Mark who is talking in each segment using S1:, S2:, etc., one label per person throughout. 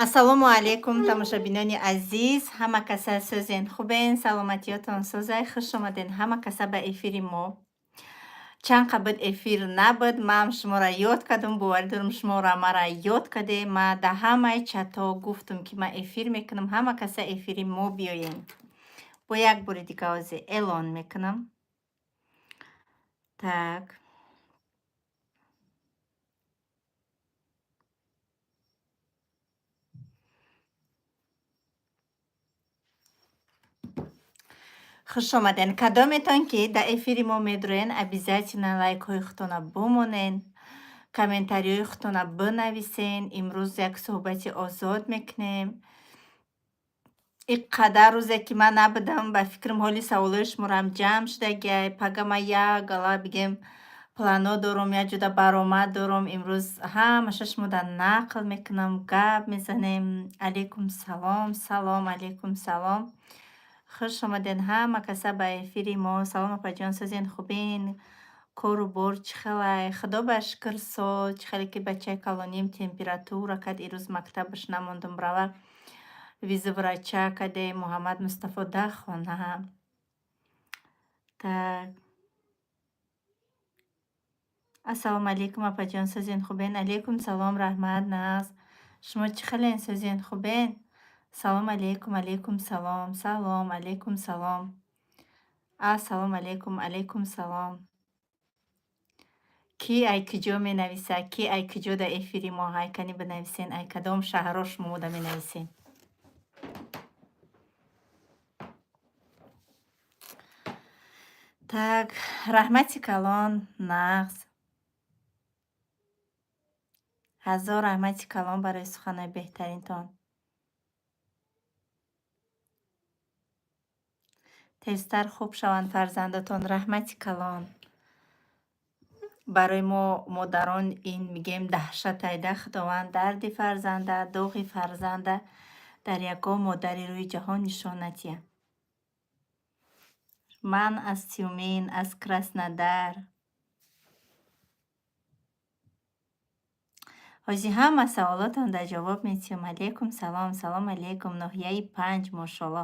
S1: Ассалому алайкум, тамошобинони азиз, ҳама каса сӯзен, хубен, саломатиётон созай. Хуш омаден ҳама каса ба эфири мо. Чанд қа буд, эфир набуд, ман шуморо ёд кардум, боварӣ дорам, шуморо мара ёд кардем. Ма дар ҳамаи чатҳо гуфтум, ки ман эфир мекунам, ҳама каса эфири мо биёен. Бо як бори дига ҳозир эълон мекунам. Так. Хуш омаден. Кадометон ки дар эфири мо медуроен, обязательно лайкҳои худтона бумонен, комментариҳои худтона бинависен. Имрӯз як суҳбати озод мекунем. Ин қадар рӯзе ки ман набудам, ба фикрам, ҳоли саволҳои шуморо ҷамъ шудагиай. Пага ман як гала, бигем, плано дорум, як ҷода баромад дорум. Имрӯз ҳамаша шумода нақл мекунам, гап мезанем. Алайкум салом, салом, алайкум салом. Хуш омаден ҳама каса ба эфири мо. Салом, апаҷон, созен, хубен? Кору бор чӣ хелай? Худо ба шукр, соз. Чӣ хеле ки бачаи калоним температура кард, ирӯз мактабаш намондум рава. Вызов врача кардем, Муҳаммад Мустафо дар хона. Так. Ассалому алайкум, апаҷон, созен, хубен? Алайкум салом, раҳмат, нағз. Шумо чӣ хелен, созен, хубен? Салом алайкум, алайкум салом, салом, алайкум салом. Ассалому алайкум, алайкум салом. Ки ай куҷо менависа, ки ай куҷо дар эфири мо ҳай, кани бинависен, ай кадом шаҳрҳо шумо мода менависен. Так, раҳмати калон, нағз. Ҳазор раҳмати калон барои суханои беҳтаринтон. Тезтар хуб шаванд фарзандотон, раҳмати калон. Барои мо модарон ин, мигем, даҳшатайда. Худованд дарди фарзанда, доғи фарзанда дар ягон модари рӯи ҷаҳон нишон надиҳад. Ман аз Тюмен, аз Краснодар. Ҳозир ҳама саволотон дар ҷавоб метиҳам. Алайкум салом, салом алайкум, ноҳияи Панҷ, мошалло.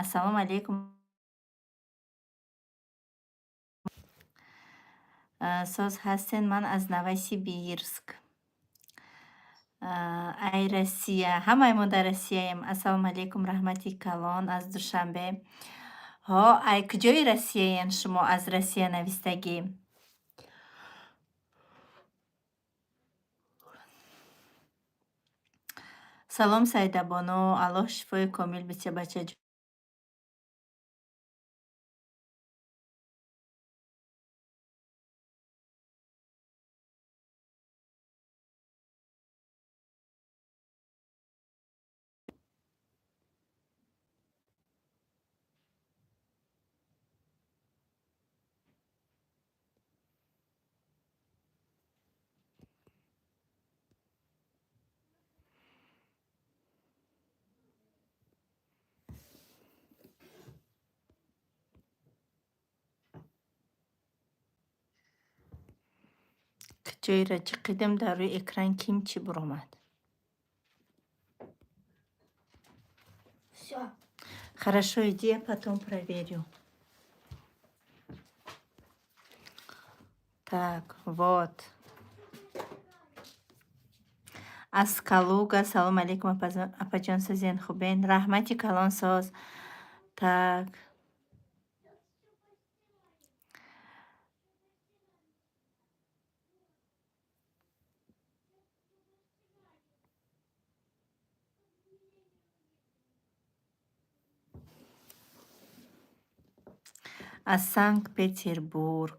S1: Ассалому алайкум. Соз ҳастен? Ман аз Новосибирск. Ай Россия. Ҳамаи мо дар Россияем. Ассалому алайкум, раҳмати калон аз Душанбе. Ҳо, ай куҷои Россияен шумо, аз Россия навистагӣ? Салом, Саидабону, Аллоҳ шифои комил бития бачаҷон. Куҷоеро ҷиқидам, дар рӯи экран ким чӣ буромад?
S2: Все.
S1: Хорошо, иди, я потом проверю. Так, вот. Аз Калуга, салом алейкум, апаҷон, созен, хубен? Раҳмати калон, соз. Так. Аз Санкт-Петербург.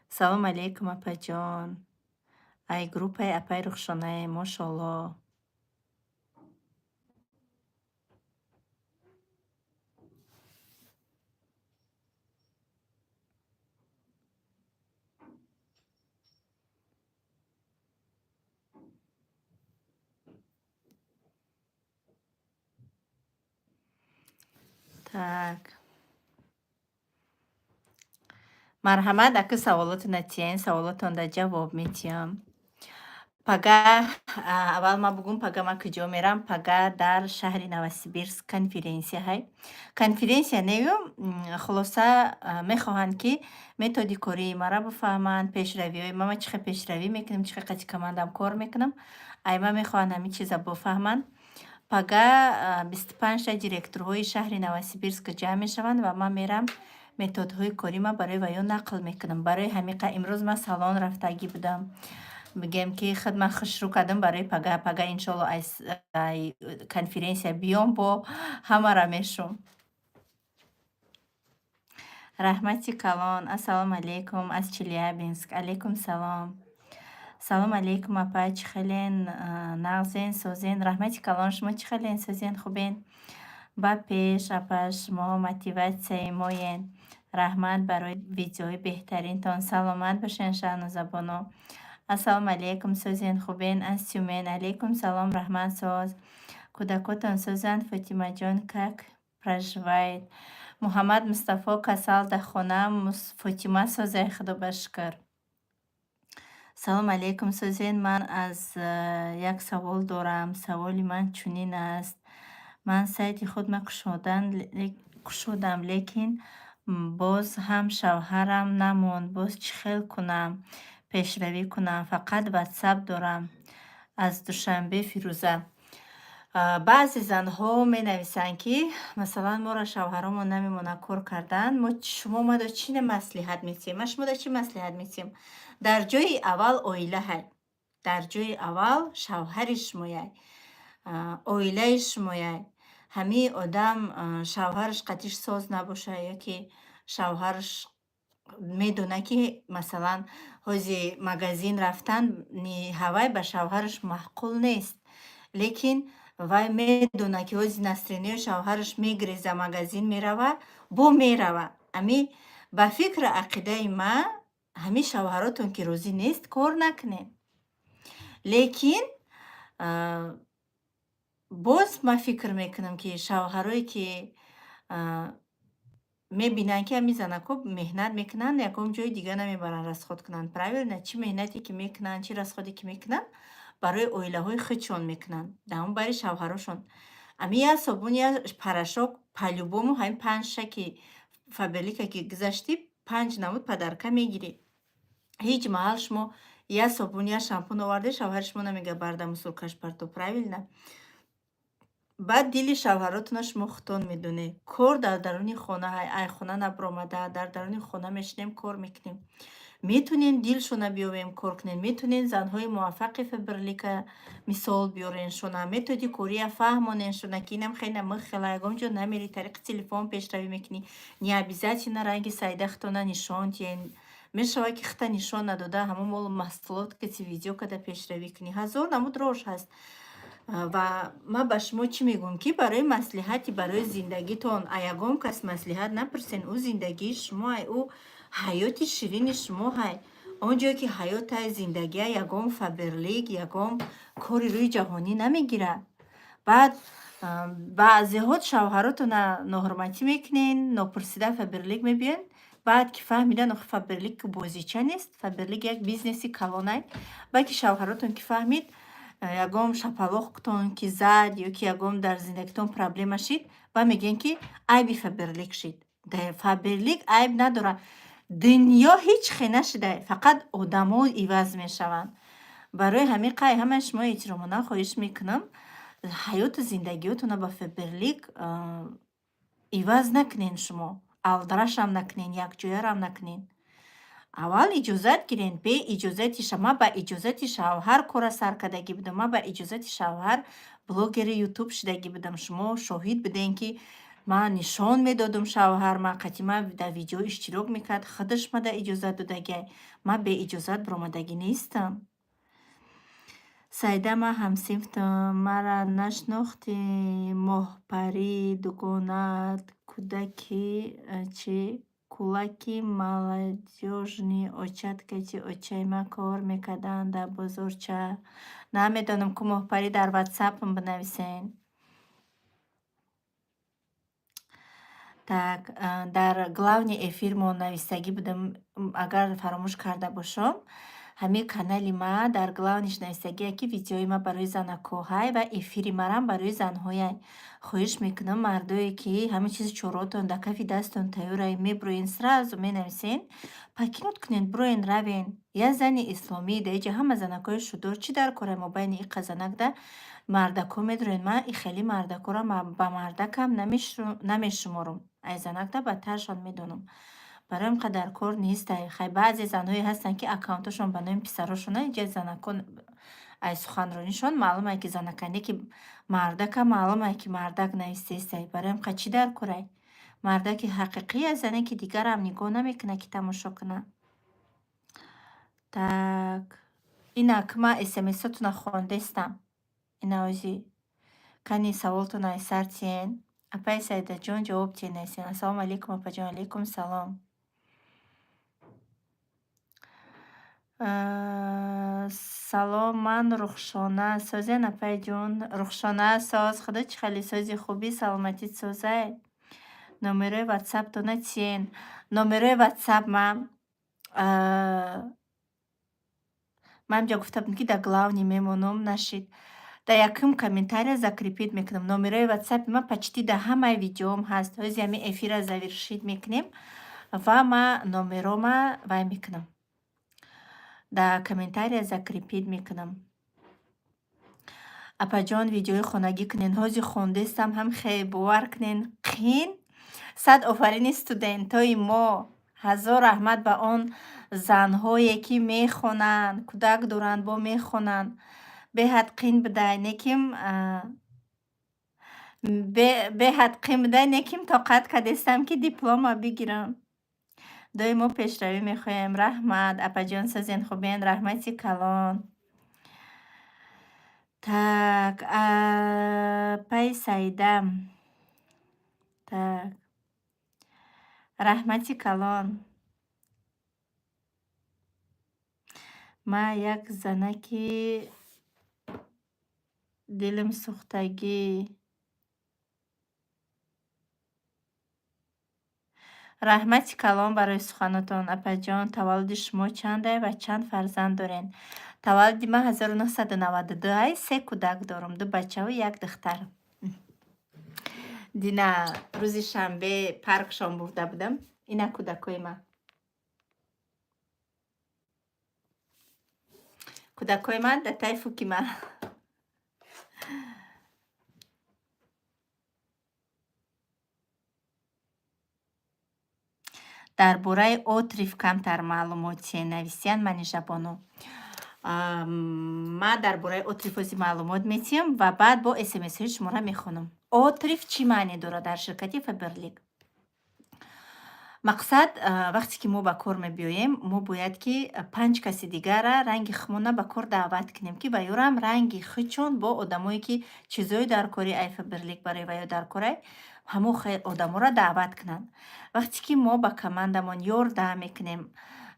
S1: Салом алейкум, апаҷон. Ай группаи апаи Рухшонаe, мошолло. Так. Марҳамат, ака, саволотона тиен, саволотонда ҷавоб метиҳам. Пага аввал ман бугум, пага ман куҷо мерам. Пага дар шаҳри Новосибирск конференсия ҳай. Конференсия нею, хулоса, мехоҳанд, ки методи кории маро бифаҳманд, пешравиҳои ма, ман чӣ хел пешравӣ мекунем, чӣ хел қати командам кор мекунам. Ай ман мехоҳанд ҳамин чиза бифаҳманд. Пага 25-та директорҳои шаҳри Новосибирск ҷамъ мешаванд ва ман мерам, методҳои корима барои ваё нақл мекунам. Барои ҳамиқа имрӯз ман салон рафтагӣ будам. Бигем, ки худ ман хушрӯ кардам барои пага. Пага, иншолло, ай конференсия биём, бо ҳамаро мешум. Раҳмати калон. Ассалому алайкум аз Челябинск. Алайкум салом. Салом алейкум, апа, чӣ хелен, нағзен, созен? Раҳмати калон, шумо чӣ хелен, созен, хубен? Ба пеш, апа, шумо мотиватсияи моен. Раҳмат барои видеои беҳтаринтон. Саломат бошен, Шаҳнозабону. Ассалому алейкум, созен, хубен? Аз Тюмен. Алейкум салом, раҳмат, соз. Кӯдакотон созанд? Фотимаҷон как проживает? Муҳаммад Мустафо касал, дар хона, Фотима созай, худо ба шукр. Салом алейкум, созен? Ман аз як савол дорам. Саволи ман чунин аст. Ман сайти худро кушодам, лекин боз ҳам шавҳарам намонд. Боз чӣ хел кунам, пешравӣ кунам? Фақат ватсап дорам. Аз Душанбе, Фирӯза. Баъзе занҳо менависанд, ки масалан, моро шавҳаромон намемонад кор кардан. Мо шумо мадо чӣ маслиҳат метиҳем? Ман шумода чӣ маслиҳат метиҳем? Дар ҷои аввал оила ҳай. Дар ҷои аввал шавҳари шумояй. Оилаи шумояй. Ҳамин одам шавҳараш қатиш соз набошад ё ки шавҳараш медонад, ки масалан, ҳози магазин рафтан ҳавай ба шавҳараш маъқул нест. Лекин вай медонад, ки ҳози настроение и шавҳараш мегиреза, магазин мерава, бо мерава. Ами ба фикру ақидаи ман, ҳамин шавҳаротон ки розӣ нест, кор накунед. Лекин боз ман фикр мекунам, ки шавҳарое ки мебинанд, ки ҳамин занакҳо меҳнат мекунанд, ягон ҷои дига намебаранд расход кунанд. Правильно? Чӣ меҳнате ки мекунанд, чӣ расходе ки мекунанд, барои оилаҳои худшон мекунанд, дар он бари шавҳарошон. Ами як собун, як порошок, по-любому ҳамин панҷша ки Фаберлика ки гузаштӣ, панҷ намуд подарка мегирӣ. Ҳеҷ маҳал шумо як собун, як шампун оварде, шавҳари шумо намегӯяд: «Барда, мусоркаш парто», правильно? Баъд дили шавҳаротона шумо худтон медонед. Кор дар даруни хона, ай хона набаромада, дар даруни хона мешинем, кор мекунем. Метонем дилшона биёвем, кор кунем. Метонем занҳои муваффақи Фаберлика мисол биёрен шона, методи кория фаҳмонен шона, ки инам хеле михела, ягон ҷо намери, тариқи телефон пешравӣ мекунӣ. Не обязательно ранги Саида худтона нишон диҳен. Мешавад, ки худта нишон надода, ҳамон молу маҳсулот каси видео карда пешравӣ кунӣ. Ҳазор намуд роҳ ҳаст. Ва ман ба шумо чӣ мегӯям, ки барои маслиҳати барои зиндагитон а ягон кас маслиҳат напурсен. Ӯ зиндагии шумо ай, ӯ ҳаёти ширини шумо ҳай. Он ҷое ки ҳаётай, зиндагия, ягон Фаберлик, ягон кори рӯи ҷаҳонӣ намегирад. Баъд баъзеҳо шавҳаротона ноҳурматӣ мекунен, нопурсида Фаберлик мебиён. Баъд ки фаҳмидан, охи Фаберлик бозича нест, Фаберлик як бизнеси калонай. Баъд ки шавҳаротон ки фаҳмид, ягон шапалоқтон ки зад ё ки ягон дар зиндагитон проблема шид, баъд мегӯянд, ки айби Фаберлик шид. Фаберлик айб надорад. Дунё ҳеҷ хе нашида, фақат одамо иваз мешаванд. Барои ҳамин қай ҳамаи шумо эҳтиромона хоҳиш мекунам, ҳаёту зиндагиётонро ба Фаберлик иваз накунен шумо. Алдарашам накунен, якҷоярам накунен. Аввал иҷозат гирен, бе иҷозати ман ба иҷозати шавҳар кора сар кардагӣ будам. Ман ба иҷозати шавҳар блогери Ютуб шудагӣ будам. Шумо шоҳид будем, ки ман нишон медодум, шавҳар ман қати ман дар видео иштирок мекард, худаш мада иҷозат додагиай. Ман беиҷозат баромадагӣ нестам. Саида, ман ҳамсинфтам, мара нашинохтӣ? Моҳпарӣ, дугонаат, кӯдаки чӣ, кулаки молодёжный, очат кати очаи ман кор мекарданд дар бозорча. Намедонам ку, Моҳпарӣ, дар ватсапам бинависен. Так, дар главный эфир мо навистагӣ будам, агар фаромӯш карда бошам. Ҳамин канали ма дар главный ш нависагие, ки видеои ма барои занакҳоҳай ва эфири марам барои занҳояй. Хоҳиш мекунам, мардое, ки ҳамин чизи чораотон дар кафи дасттон тайёрай, мебуроен, сразу менависен, покинуть кунен, буроен, равен. Я зани исломӣ, дар иҷа ҳама занакҳои шудор, чӣ дар кора мобайни иқа занакда мардакҳо медуроен? Ман и хеле мардакҳоро ба мардакам намешуморам. Ай занакда бадтаршон медонам. Барои ин қадар кор нестай. Хай, баъзе занҳое ҳастанд, ки аккаунташон ба номи писарошона, иҷа занакҳо ай суханронишон маълум ай, ки занакане, ки мардака маълум ай, ки мардак навистестай. Барои ин қад чӣ дар корай? Мардаки ҳақиқӣ аз зане, ки дигарам нигоҳ намекунад, ки тамошо кунад. Так, инак ман смсотона хондестам. Ина ози кани саволтон ай сар тиен. Апаи Саидаҷон, ҷавоб тиен, нависен. Ассалому алайкум, апаҷон, алайкум салом. Салом, ман Рухшона. Созен, апайҷон? Рухшона, соз, худо чӣ хеле сози, хубӣ, саломатит созай? Номерои ватсаптона тиен. Номерои ватсап ман инҷа гуфта будам, ки дар главный мемонам, нашид. Дар якум комментария закрепить мекунам. Номерои ватсапи ман почти дар ҳамаи видеоам ҳаст. Ҳози ҳамин эфирра завершить мекунем ва ман номерома вай мекунам. Дар комментария закрепить мекунам. Апаҷон, видеои хонагӣ кунен. Ҳози хондестам, ҳам хе бовар кунен, қин. Сад офарини студентои мо. Ҳазор раҳмат ба он занҳое, ки мехонанд, кӯдак доранд, бо мехонанд. Беҳад қин будай, неким беҳад қин будай, неким тоқат кардестам, ки диплома бигирам. Доимо пешравӣ мехоҳем. Раҳмат, апаҷон, созен, хубен, раҳмати калон. Так, апаи Саида. Так. Раҳмати калон. Ман як занаки дилим сӯхтагӣ. Раҳмати калон барои суханотон, апаҷон. Таваллуди шумо чандай ва чанд фарзанд доред? Таваллуди ман 1992 ай, се кӯдак дорам, ду бачаву як духтар. Дина рӯзи шанбе паркшон бурда будам. Ина кӯдакҳои ман. Кӯдакҳои ман дар таи фуки ман. Дар бораи отрыв камтар маълумот нависиян, Манижабону. Ман дар бораи отрыв ози маълумот метиҳам ва баъд бо смсҳои шуморо мехонам. Отрыв чӣ маъне дорад дар ширкати Фаберлик? Мақсад, вақте ки мо ба кор мебиёем, мо бояд ки панҷ каси дигара ранги худмона ба кор даъват кунем, ки ваёрам ранги худшон бо одамое, ки чизҳое дар кори ай Фаберлик барои ваё дар корай, ҳамон одаморо даъват кунанд. Вақте ки мо ба командамон ёрдам мекунем,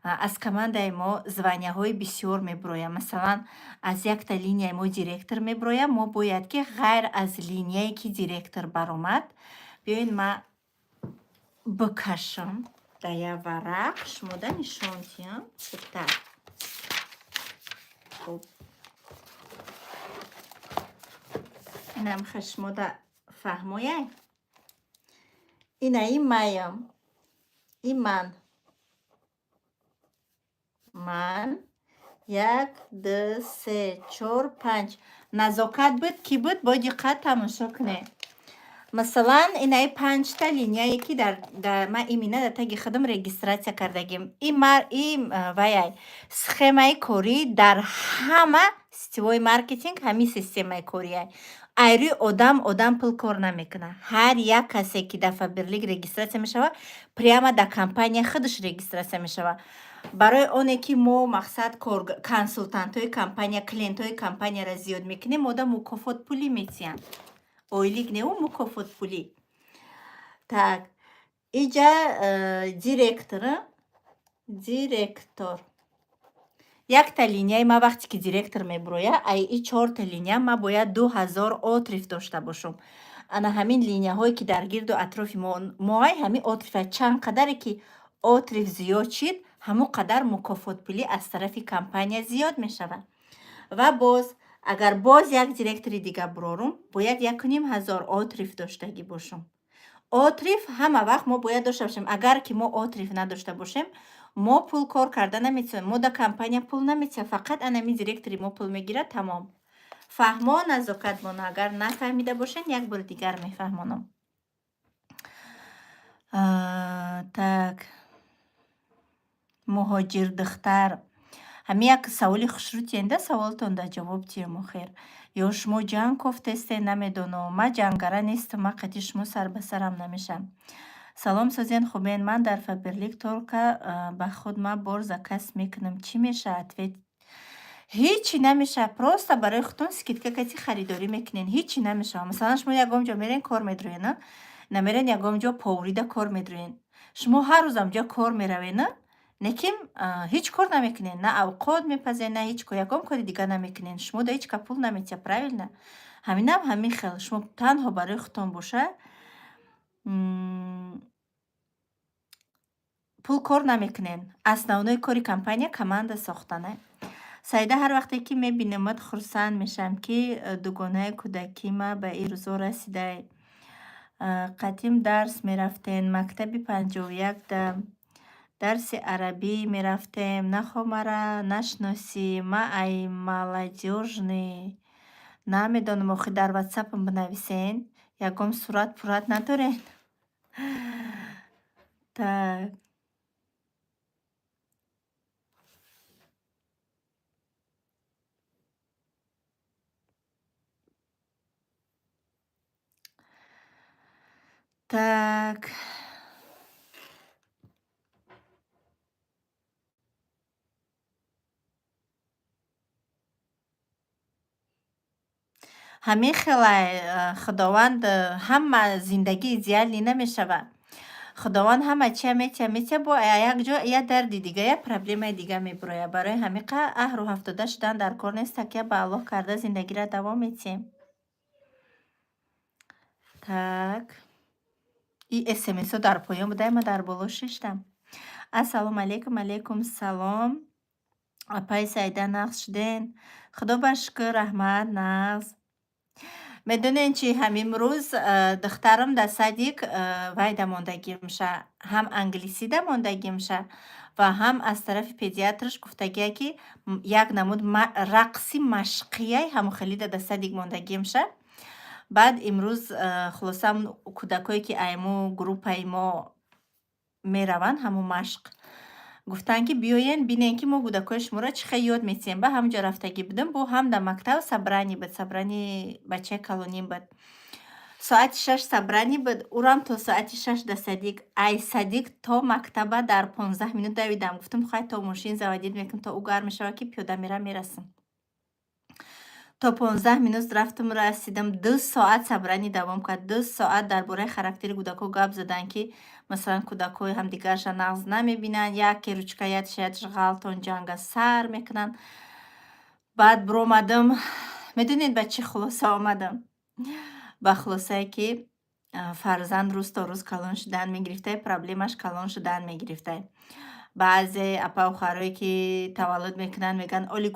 S1: аз командаи мо звания ҳои бисёр мебурояд. Масалан, аз якта линияи мо директор мебурояд, мо бояд ки ғайр аз линияе, ки директор баромад, биёед, ман бикашам дар як варақ, шумода нишон диҳам хубтар. Хуб, инам ха шумода фаҳмояй. Ина ин маям, ин ман як, ду, се, чор, панҷ. Назокат буд, кӣ буд, бо диққат тамошо кунед. Масалан, инаи панҷта линияе, ки дар ман имина дар таги худам регистрация кардагим. Ин ваяй схемаи корӣ дар ҳама сетевой маркетинг ҳамин системаи кориай. Айрӯи одам одам пул кор намекунад. Ҳар як касе, ки дар Фаберлик регистрация мешавад, прямо дар компания худаш регистрация мешавад. Барои оне ки мо мақсад консултантҳои компания, клиентҳои компанияро зиёд мекунем, мода мукофот пулӣ метиҳанд. Ойлик неу, мукофот пулӣ. Так, иҷа директор. Якта линияи ман вақте ки директор мебурояд, ай и чорта линия ман бояд 2000 отрыв дошта бошам. Ана ҳамин линияҳое, ки дар гирду атрофи моай, ҳамин отрыв а чанд қадаре ки отрыв зиёд шид, Ҳамон қадар мукофотпулӣ аз тарафи компания зиёд мешавад. Ва боз, агар боз як директори дига бурорум, бояд 1500 отрыв доштагӣ бошум. Отрыв ҳама вақт мо бояд дошта бошем. Агар ки мо отрыв надошта бошем, мо пул кор карда наметавонем. Мо да компания пул наметиҳад, фақат анами директори мо пул мегирад, тамом. Фаҳмо, назокат бону? Агар нафаҳмида бошен, як бори дигар мефаҳмонам. Так, муҳоҷирдухтар, ҳамин як саволи хушрӯ тиенда, саволтон да ҷавоб тиём охир. Ё шумо ҷанг кофтестен, намедонам. Ман ҷангара нестам, ман қатъи шумо сар ба сарам намешам. Салом, созен, хубен? Ман дар Фаберлик только ба худ ма бор заказ мекунам. Чӣ мешавад? Ответ. Ҳечи намешавад, просто барои худтон скидка кати харидорӣ мекунен, ҳечи намешавад. Масалан, шумо ягон ҷо мерен, кор медроен, а? Намерен, ягон ҷо поварида кор медроен. Шумо ҳар рӯз амҷо кор меравен, а? Лекин ҳеҷ кор намекунен, на авқот мепазен, на ҳеҷ кор, ягон кори дига намекунен. Шумо да ҳеҷ ка пул наметиҳад, правильно? Ҳаминам ҳамин хел. Шумо танҳо барои худтон боша, пул кор намекунен. Основной кори компания команда сохтана. Саида, ҳар вақте ки мебинамад, хурсанд мешавам, ки дугонаи кӯдакима ба ин рӯзо расидай. Қатим дарс мерафтем, мактаби 51-да дарси арабӣ мерафтем. Нахо мара нашиносӣ, ма ай молодёжный. Намедонам, охи, дар ватсапам бинависен. Ягон сурат пурат надорен? Так. Так. Ҳамин хелай, Худованд, ҳама зиндагӣ идеальный намешавад. Худованд ҳама чия метиҳад, метиҳад, бо як ҷо я дарди дига, я проблемаи дига мебурояд. Барои ҳамин қа аҳру ҳафтода шудан дар кор нест, такя ба Аллоҳ карда зиндагиро давом метиҳем. Так. И смсҳо дар поён будай, ман дар боло шиштам. Ассалому алайкум, алайкум салом. Апаи Саида, нағз шуден? Худо ба шукр, раҳмат, нағз. Медонед чи, ҳамин рӯз духтарам дар садик вай дамондагимша, ҳам англисӣ дамондагимша ва ҳам аз тарафи педиатраш гуфтагия, ки як намуд рақси машқияй, ҳамон дар садик мондагимша. Баъд имрӯз, хулоса, кӯдакое ки айму группаи мо мераванд ҳамун машқ, гуфтанд, ки биёен, бинен, ки мо кӯдакои шуморо чӣ хел ёд метиҳем. Ба ҳамон ҷо рафтагӣ будам, бо ҳам дар мактаб собрание буд, собрание бачаи калоним буд. Соати 6 собрание буд, урам то соати 6 дар садик. Ай садик то мактаба дар 15 минут давидам. Гуфтам, хай, то мошин заводить мекунам, то ӯ гарм мешавад, ки пиёда мерам, мерасам. То 15 минут рафтам, расидам, 2 соат собрание давом кард. 2 соат дар бораи характери кӯдакҳо гап заданд, ки масалан кӯдакҳои ҳамдигарша нағз намебинанд, яке ручка ядш ғалтон, ҷанга сар мекунанд. Баъд биромадам, медонед, ба чӣ хулоса омадам? Ба хулосае, ки фарзанд рӯз то рӯз калон шудан мегирифтай, проблемаш калон шудан мегирифтай. Баъзе апау хоҳарое ки таваллуд мекунанд, мегӯянд, оли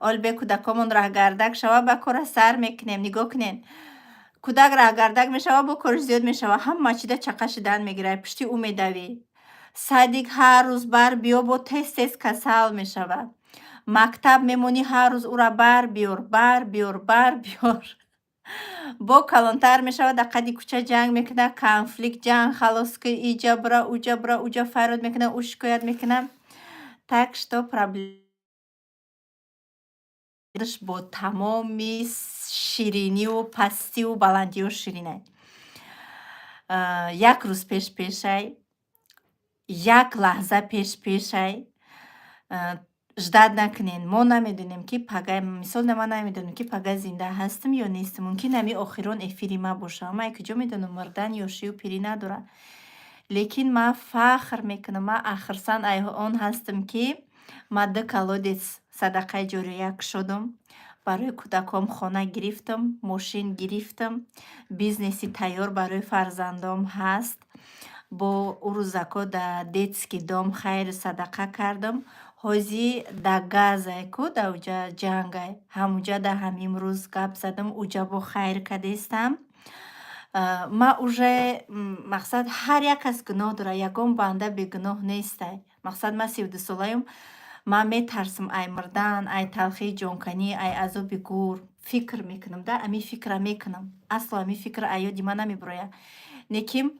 S1: олбе кӯдакомон раҳгардак шава, ба кора сар мекунем. Нигоҳ кунед, кӯдак раҳгардак мешава, бо кориш зиёд мешава, ҳама чида чақа шидан мегирад, пушти ӯ медавӣ. Садик ҳар рӯз бар биё, бо тез тез касал мешава. Мактаб мемонӣ, ҳар рӯз ӯра бар биёр, бар биёр, бар биёр. Бо калонтар мешавад, дар қади кӯча ҷанг мекунад, конфликт, ҷанг, халос ки иҷа бура, уҷа бура, уҷа фарёд мекунад, ӯ шикоят мекунад. Так что проблемаш бо тамоми шириниву пастиву баландиҳо ширинай. Як рӯз пеш пешай, як лаҳза пеш пешай. Ждать накунед. Мо намедонем, ки пага, мисол, ман намедонам, ки пага зинда ҳастам ё нестам. Мумкин ҳамин охирон эфири ман бошад. Ман куҷо медонам, мурдан ёшию пирӣ надорад. Лекин ман фахр мекунам, ман ахирсан он ҳастам, ки ман ду колодец садақаи ҷория кушодам. Барои кӯдаком хона гирифтам, мошин гирифтам, бизнеси тайёр барои фарзандом ҳаст. Бо урӯзако да детский дом хайру садақа кардам. Ҳози да Газай ку, да уҷа ҷангай. Ҳамуҷа да ҳамин рӯз гап задам, уҷа бо хайр кардестам. Ма уже, мақсад, ҳар як кас гуноҳ дорад, ягон банда бегуноҳ нестай. Мақсад, ман 32 солаем, ман метарсам ай мурдан, ай талхии ҷонканӣ, ай азоби гур. Фикр мекунам да, ами фикра мекунам. Асло ами фикр аз ёди ман намебирояд. Лекин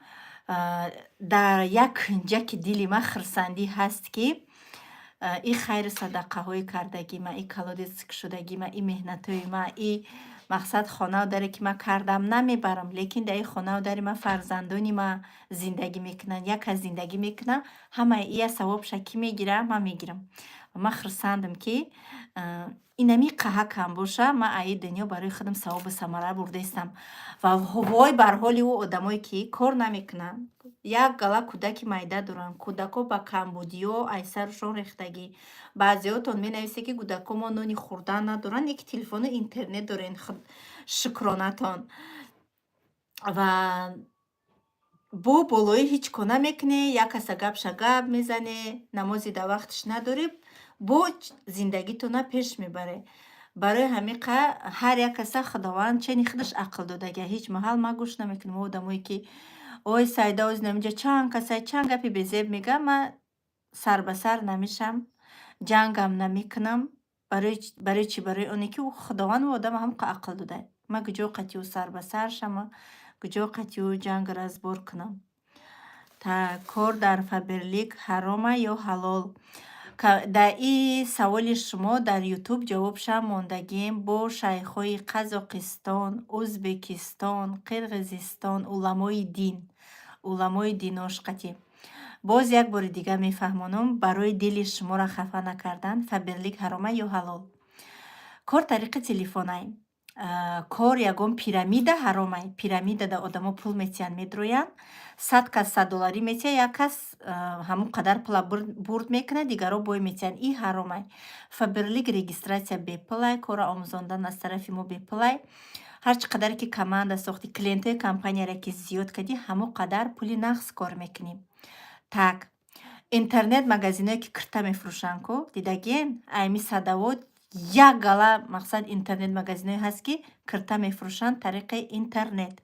S1: дар як кунҷаки дили ман хурсандӣ ҳаст, ки и хайру садақаҳои кардагии ман, и колодец шудагии ман, и меҳнатҳои ман, и, мақсад, хонаву даре, ки ман кардам, намебарам, лекин дар ин хонаву дари ман фарзандони ман зиндагӣ мекунанд, як кас зиндагӣ мекунад, ҳамаи ия савобша кӣ мегирад? Ман мегирам. Ва ман хурсандам, ки инами қаҳакам боша, ман аз ин дунё барои худам савобу самара бурдаистам. Ва вой бар ҳоли ӯ одамое, ки кор намекунанд, як гала кӯдаки майда доранд, кӯдако ба камбудиҳо аз сарашон рехтагӣ. Баъзеҳотон менависед, ки кӯдако мо нони хӯрдан надоранд, яки телефону интернет дорен, шукронатон. Ва бо болоӣ ҳеҷ кор намекунӣ, як каса гапша гап мезанӣ, намози дар вақташ надорӣ, бо зиндагитона пеш мебарӣ. Барои ҳамин қа ҳар як каса Худованд чени худаш ақл додагия. Ҳеҷ маҳал ман гӯш намекунам одамое, ки ой, Саида, оз инаминҷа чанд каса чанд гапи безеб мегӯяд, ман сар ба сар намешам, ҷангам намекунам. Барои чӣ? Барои оне ки Худованд ӯ одама ҳам қа ақл додааст. Ман куҷо қатъи ӯ сар ба сар шама, куҷо қатъи ӯ ҷанг разбор кунам? Та кор дар Фаберлик ҳарома ё ҳалол? Дар ин саволи шумо дар Ютуб ҷавобшам мондагием бо шайхҳои Қазоқистон, Ӯзбекистон, Қирғизистон, уламои дин, уламои динош қатъӣ. Боз як бори дига мефаҳмонам, барои дили шуморо хафа накардан: Фаберлик ҳарома ё ҳалол? Кор тариқи телефонай. Кор ягон пирамида ҳаромай. Пирамидада одамо пул метиҳанд, медроянд. 100 кас 100 долларӣ метиҳад, як кас ҳамон қадар пула бурд мекунад, дигарро бой метиҳанд. Ин ҳаромай. Фаберлик регистрация бепулай, корро омӯзондан аз тарафи мо бепулай. Ҳар чӣ қадаре ки команда сохтӣ, клиентҳои компанияре ки зиёд кардӣ, ҳамон қадар пули нағз кор мекунӣ. Так, интернет магазиное, ки кирта мефурӯшанд ку, дидагиен? Айми Садовод як гала, мақсад, интернет магазиное ҳаст, ки кирта мефурӯшанд тариқи интернет.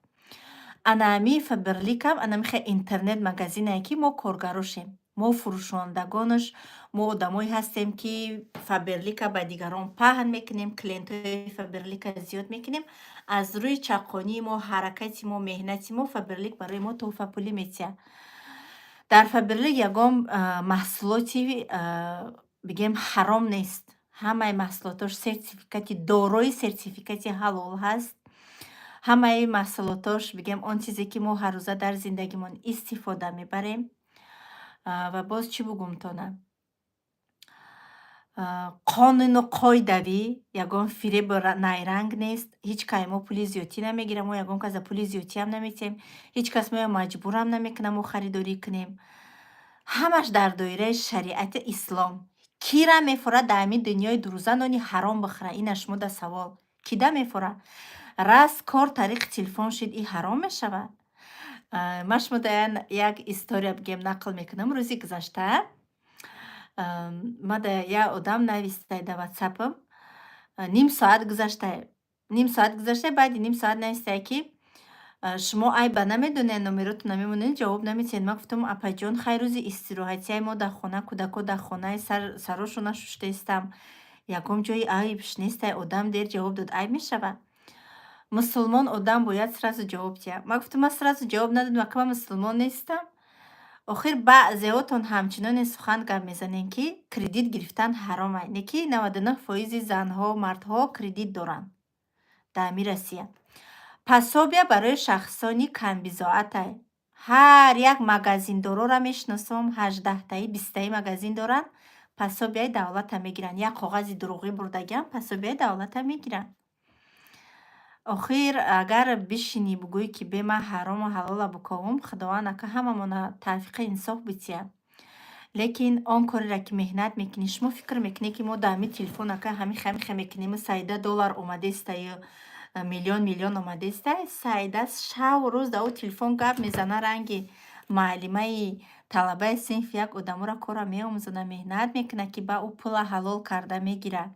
S1: Ана ҳами Фаберликам ана михе интернет магазине, ки мо коргарошем. Мо фурӯшондагонаш, мо одамое ҳастем, ки Фаберлика ба дигарон паҳн мекунем, клиентҳои Фаберлика зиёд мекунем. Аз рӯи чаққонии мо, ҳаракати мо, меҳнати мо Фаберлик барои мо тӯҳфапулӣ метиҳад. Дар Фаберлик ягон маҳсулоти, бигем, ҳаром нест. Ҳамаи маҳсулотош сертификати, дорои сертификати ҳалол ҳаст. Ҳамаи маҳсулотош, бигем, он чизе, ки мо ҳаррӯза дар зиндагимон истифода мебарем. Ва боз чӣ бугумтона? Қонуну қоидавӣ, ягон фиребу найранг нест. Ҳеҷ кай мо пули зиёдтӣ намегирем, мо ягон каса пули зиёдтиам наметиҳем. Ҳеҷ кас моро маҷбурам намекунад мо харидорӣ кунем. Ҳамаш дар доираи шариати ислом. Кира мефорад дар ҳамин дунёи дурӯза нони ҳаром бихӯра? Ина шумо да савол. Кида мефорад? Раз кор тариқи телефон шид, ин ҳаром мешавад? Ман шумо да як история, бигем, нақл мекунам. Рӯзи гузашта ма да як одам навистай дар ватсапам. Ним соат гузаштай. Ним соат гузаштай, баъди ним соат навистай, ки шумо айба намедонед, номеротона мемонед, ҷавоб наметиҳед. Ман гуфтам: «Апаҷон, хай, рӯзи истироҳатияй, мо дар хона, кӯдако дар хонаи, сарошона шуштаистам. Ягон ҷои айбш нестай, одам дер ҷавоб дод, айб мешавад. Мусулмон одам бояд сразу ҷавоб диҳад.» Ман гуфтам: «Ман сразу ҷавоб надодам, ака, ман мусулмон нестам?» Охир баъзеҳотон ҳамчуноне сухан гап мезанед, ки кредит гирифтан ҳаромай. Не ки 99 фоизи занҳо, мардҳо кредит доранд дар ҳамин Россия. Пособия барои шахсони камбизоатай. Ҳар як магазиндорора мешиносам, 18-таи, 20-таи магазин доранд, пособияи давлата мегиранд. Як коғази дурӯғӣ бурдагиам, пособияи давлата мегиранд. Охир агар бишинӣ, бугӯӣ, ки бе ман ҳарому ҳалола буковум, Худованд ака ҳамамона тавфиқи инсоф битиҳад. Лекин он кореро, ки меҳнат мекунӣ, шумо фикр мекунед, ки мо дар ҳамин телефон, ака, ҳамин хе мекунему, Саида доллар омадестаю, миллион миллион омадестай. Саида шаву рӯз дар о телефон гап мезана, ранги Муаллимаи талабаи синфи як одаморо корро меомӯзонад, меҳнат мекунад, ки ба ӯ пула ҳалол карда мегирад.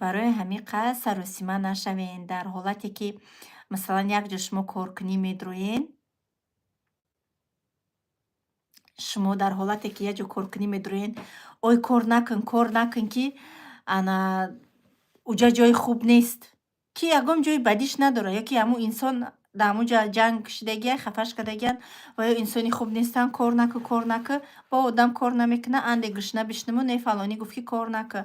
S1: Барои ҳамин қадр саросима нашавен. Дар ҳолате ки, масалан, як ҷо шумо коркунӣ медроен, шумо дар ҳолате ки як ҷо коркунӣ медроен, ой, кор накун, кор накун, ки ана уҷа ҷои хуб нест, ки ягон ҷои бадиш надорад, ё ки ҳамун инсон дар ҳамун ҷо ҷанг кушидагия, хафаш кардагиянд ва ё инсони хуб нестанд, кор накун, кор накун. Бо одам кор намекунад, анде гушна бишнаму не, фалонӣ гуфт, ки кор накун.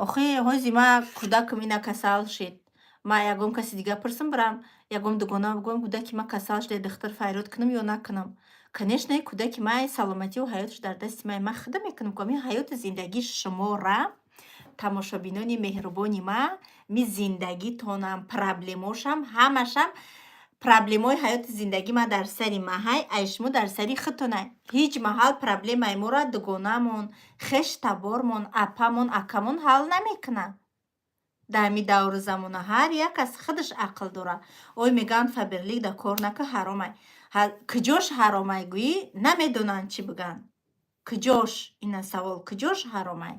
S1: Охи ҳози ма кӯдакам ина касал шид, ма ягон каси дига пурсам, бирам ягон дугона бигӯям, кӯдаки ма касал шуда, духтур фарёд кунам ё накунам? Конечно, кӯдаки ман саломативу ҳаёташ дар дасти ман, ман худам мекунам. Ку ҳамин ҳаёту зиндагии шумора, тамошобинони меҳрубони ма, ми зиндагитонам, проблемошам, ҳамашам проблемаҳои ҳаёти зиндагии ма дар сари маҳай, ай шумо дар сари худтонай. Ҳеҷ маҳал проблемаи моро дугонамон, хеш табормон, апамон, акамон ҳал намекунад. Дар ҳамин давру замона ҳар як аз худаш ақл дорад. Ой, мегӯянд, Фаберлик да кор накун, ҳаромай. Куҷош ҳаромай гӯӣ, намедонанд чӣ бигӯянд. Куҷош? Ина савол: куҷош ҳаромай?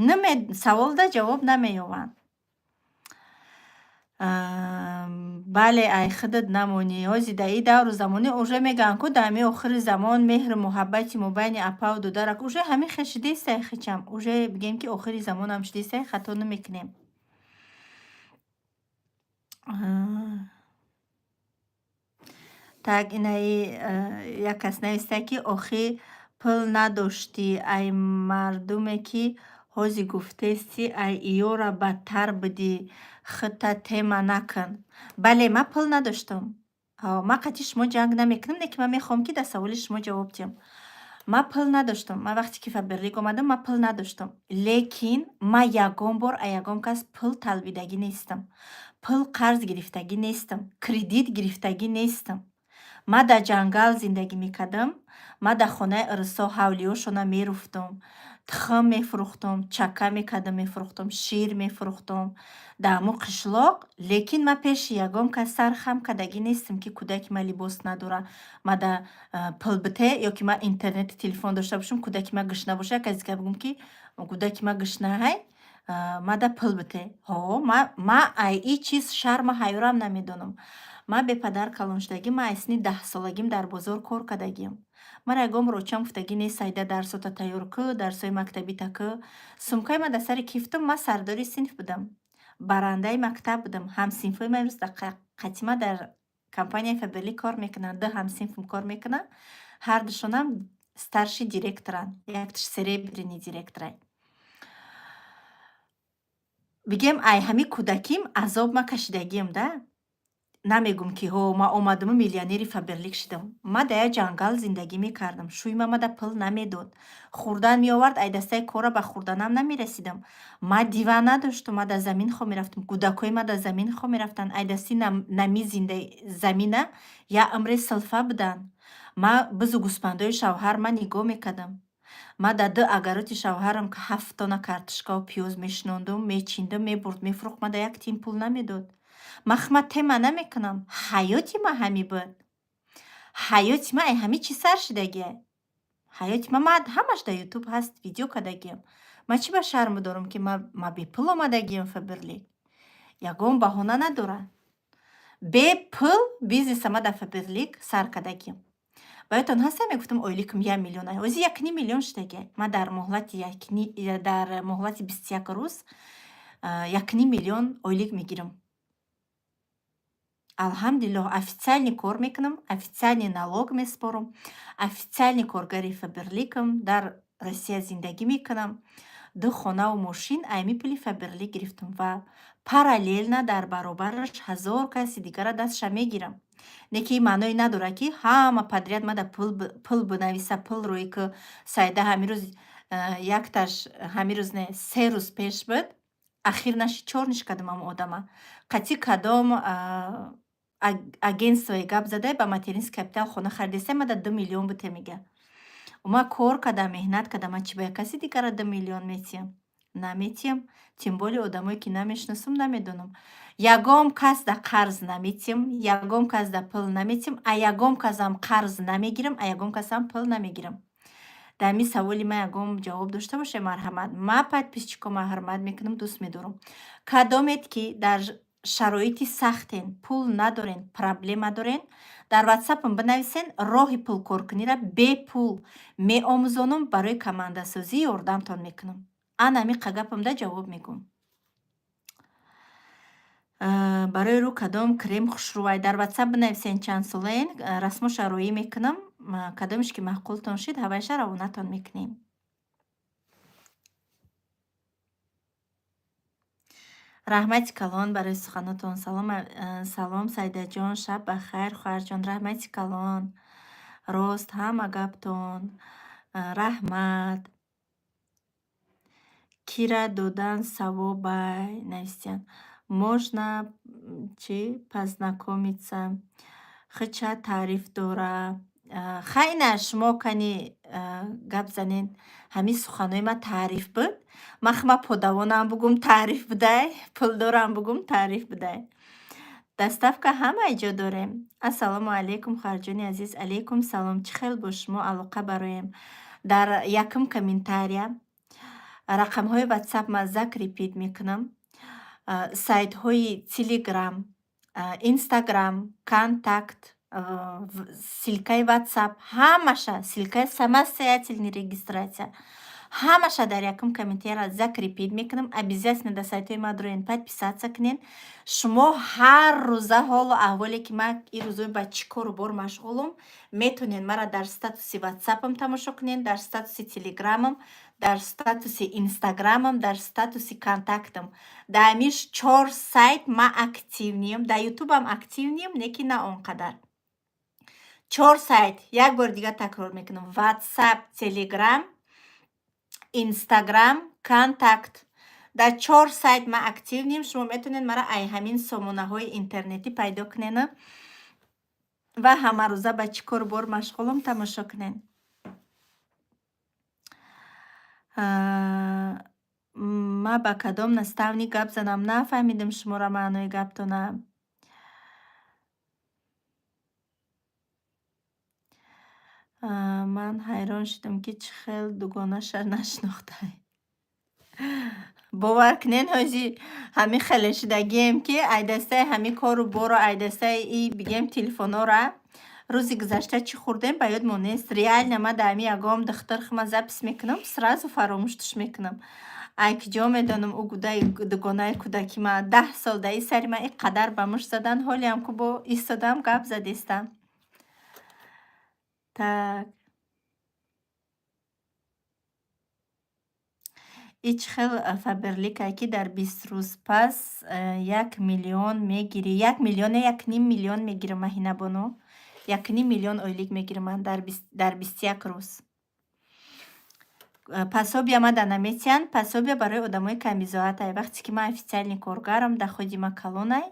S1: Наме саволда ҷавоб намеёбанд. Бале, ай худат намонӣ. Ҳози дар ин давру замонӣ уже мегӯянд ку, дар ҳамин охири замон меҳру муҳаббати мобайни апаву додарак уже ҳамин хел шидестай, хичам. Уже бигем, ки охири замонам шидестай, хато намекунем. Так, инаи як кас нависта, ки охӣ, пул надоштӣ, ай мардуме ки ҳози гуфтести, ай иёра бадтар будӣ, худта тема накун. Бале, ман пул надоштам. Ман қатъи шумо ҷанг намекунам, лекин ман мехоҳам, ки дар саволи шумо ҷавоб диҳам. Ман пул надоштам. Ман вақте ки Фаберлик омадам, ман пул надоштам. Лекин ман ягон бор аз ягон кас пул талбидагӣ нестам. Пул қарз гирифтагӣ нестам. Кредит гирифтагӣ нестам. Ман дар ҷангал зиндагӣ мекардам. Ман дар хонаи ырысо ҳавлиёшона меруфтам. Тухм мефурӯхтам, чака мекардам, мефурӯхтам, шир мефурӯхтам. Дар ҳамун қишлоқ, лекин ман пеши ягон кас сар хам кардагӣ нестам, ки кӯдаки ман либос надорад, ман да пул бите, ё ки ман интернети телефон дошта бошам, кӯдаки ман гушна бошад, як каси дига бигӯм, ки кӯдаки ман гушнаҳай, мада пул бите. Ҳо, ман ай ин чиз шарму ҳаёрам намедонам. Ман бепадар калон шудагӣ, ман аз синни 10 солагим дар бозор кор кардагиам. Мара ягон бор очам гуфтагӣ нест, сайда, дарсота тайёр кӯ, дарсҳои мактабита кӯ. Сумкаи ман дар сари кифтум, ман сардори синф будам. Барандаи мактаб будам. Ҳамсинфҳои ман имрӯз дар қатима дар компанияи Фаберлик кор мекунанд. Ду ҳамсинфм кор мекунанд. Ҳардушонам старший директоранд. Якташ серебряный директорай. Бигем, ай ҳамин кӯдаким азоб ман кашидагиам да. Намегӯм, ки ҳо, ман омадаму миллионери Фаберлик шудам. Ман дар як ҷангал зиндагӣ мекардам. Шӯйма мада пул намедод. Хӯрдан меовард, ай дастаи кора ба хӯрданам намерасидам. Ман диван надоштум, ман дар замин хоб мерафтам. Кӯдакҳои ман дар замин хоб мерафтанд. Ай дасти нами замина як умре силфа буданд. Ман бизу гӯспандои шавҳар ман нигоҳ мекардам. Ман дар ду огороди шавҳарам ҳафт тонна картошкаву пиёз мешинондум, мечиндум, мебурд, мефурӯхт, ман дар як тин пул намедод. Ман худма тема намекунам. Ҳаёти ман ҳамин буд. Ҳаёти ман ай ҳамин чиз сар шудагиай. Ҳаёти ман ҳамаш дар Ютуб ҳаст, видео кардагиам. Ман чӣ ба шарм дорам, ки ман бепул омадагиам Фаберлик? Ягон баҳона надорад. Бепул бизнеса ман дар Фаберлик сар кардагиам. Ба ёдтон ҳаст, мегуфтам, ойликам 1 миллион? Ҳозир 1,5 миллион шудагиай. Ман дар муҳлати 21 рӯз 1,5 миллион ойлик мегирам. Алҳамдулиллоҳ, официальный кор мекунам, официальный налог месупорам, официальный коргари Фаберликам, дар Россия зиндагӣ мекунам. Ду хонаву мошин айми пули Фаберлик гирифтам ва параллельно дар баробараш ҳазор каси дигара дастша мегирам. Не ки ин маъное надорад, ки ҳама подряд мада пул бинависа, пул рӯй ки. Сайда ҳамин рӯз якташ, ҳамин рӯз не, 3 рӯз пеш буд, ахир наши чор ниш кардам ҳамон одама. Қатъи кадом агентствое гап задай, ба материнский капитал хона харидесай, мада 2 миллион буте, мега. Ма кор кардам, меҳнат кардам, ман чӣ ба як каси дигара 2 миллион метиҳам? Наметиҳам, тем более одамое ки намешиносам, намедонам. Ягон кас да қарз наметиҳам, ягон кас да пул наметиҳам, а ягон касам қарз намегирам, а ягон касам пул намегирам. Дар ҳамин саволи ман ягон ҷавоб дошта бошед, марҳамат. Ман подписчикома ҳурмат мекунам, дӯст медорам. Кадомед ки дар шароити сахтен, пул надорен, проблема дорен, дар ватсапам бинависен, роҳи пулкоркуниро бепул меомӯзонам, барои командасозӣ ёрдамтон мекунам. Ана ҳамин гапамда ҷавоб мегӯм. Барои рӯ кадом крем хушрӯвай? Дар ватсап бинависен чанд солаен, расмоша роӣ мекунам, кадомеш ки маъқултон шид, ҳавайша равонатон мекунем. Раҳмати калон барои суханотон. Салом, салом, Сайдаҷон, шаб ба хайр, хоҳарҷон. Раҳмати калон. Рост, ҳама гаптон. Раҳмат. Кира додан савобай, нависиянд. Можно чи познакомиться? Хича таъриф дора. Хай, ина шумо кани гап занен. Ҳамин суханҳои ман таъриф буд. Ман хма подавонам бугум таъриф будай, пулдорам бугум таъриф будай. Доставка ҳамаи ҷо дорем. Ассалому алайкум, хоҳарҷони азиз. Алайкум салом. Чӣ хел бо шумо алоқа бароем? Дар якум комментария рақамҳои ватсап ман закрепить мекунам. Сайтҳои Телеграм, Инстаграм, Контакт, ссылкаи ватсап, ҳамаша, ссылкаи самостоятельный регистрация. Ҳамаша дар якум комментария закрепить мекунам. Обязательно дар сайтҳои ман дуроен, подписаться кунед. Шумо ҳар рӯза ҳолу аҳволе ки ман ин рӯзҳо ба чӣ кору бор машғулам, метавонед маро дар статуси ватсапам тамошо кунед, дар статуси телеграмам, дар статуси инстаграмам, дар статуси контактам. Дар ҳамин чор сайт ман активныйм, дар ютубам активныйм, лекин на он қадар. Чор сайт, як бори дигар такрор мекунам: ватсап, телеграм, инстаграм, контакт. Дар чор сайт ман активныйм. Шумо метавонед маро ай ҳамин сомонаҳои интернетӣ пайдо кунену ва ҳамарӯза ба чӣ кору бор машғулам тамошо кунед. Ман ба кадом наставник гап занам? Нафаҳмидам шуморо, маънои гаптона. Ман ҳайрон шудам, ки чӣ хел дугонаша нашинохтай. Бовар кунед, ҳози ҳамин хеле шудагием, ки ай дастаи ҳамин кору бору, ай дастаи и бигем телефонора, рӯзи гузашта чӣ хӯрдем, ба ёдмон нест. Реально ман дар ҳамин ягон духтар хма запись мекунам, сразу фаромӯшташ мекунам. Ай куҷо медонам ӯ гудаи дугонаи кӯдаки ман 10 сол дар ин сари ман ин қадар ба мушт задан, ҳолиам ку бо истодам гап задистам. Так. И чӣ хел Фаберликае, ки дар 20 рӯз пас 1 миллион мегирӣ? 1 миллион ё 1,5 миллион мегирам, Маҳинабону. 1,5 миллион ойлик мегирам ман дар 21 рӯз. Пособия мада наметиҳанд. Пособия барои одамои камбизоатай. Вақте ки ман официальный коргарам, доходи ма калонай,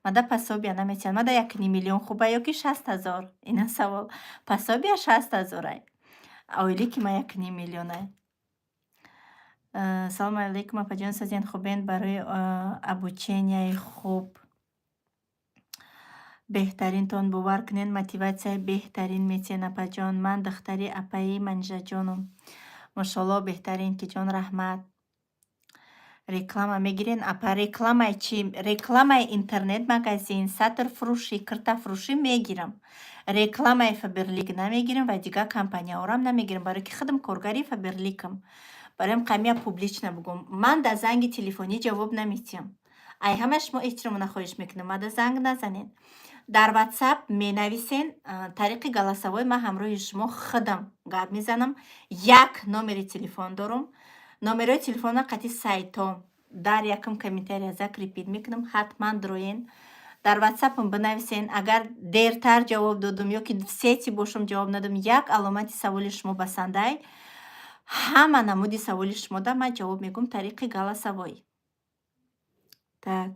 S1: мада пособия наметиҳанд. Мада 1,5 миллион хуба ё ки 60 000? Ина савол. Пособия 60 000-ай. Ойлики ма 1,5 миллионай. Салому алайкум, апаҷон, созен, хубен? Барои обученияи хуб беҳтаринтон, бовар кунед, мотиватсияи беҳтарин метиҳен, апаҷон. Ман духтари апаи Манижаҷоном. Мошоалло, беҳтарин ки ҷон, раҳмат. Реклама мегирен, апа? Рекламаи чӣ? Рекламаи интернет-магазин, сатрфурӯшӣ, киртафурӯшӣ мегирам. Рекламаи Фаберлик намегирам ва дигар компанияҳорам намегирам, барое ки худам коргари Фаберликам. Барои қамия публично бугӯм. Ман дар занги телефонӣ ҷавоб наметиҳам. Ай ҳамаи шумо эҳтиромона хоҳиш мекунам, мада занг назанед. Дар ватсап менависен, тариқи голосовой ман ҳамроҳи шумо худам гап мезанам. Як номери телефон дорум. Номерҳои телефонро қати сайтом дар якум комментария закрепить мекунам, ҳатман дуроен. Дар ватсапам бинависен, агар дертар ҷавоб додум ё ки в сети бошам ҷавоб надодум, як аломати саволи шумо басандай. Ҳама намуди саволи шумода ман ҷавоб мегӯм тариқи голосовой. Так.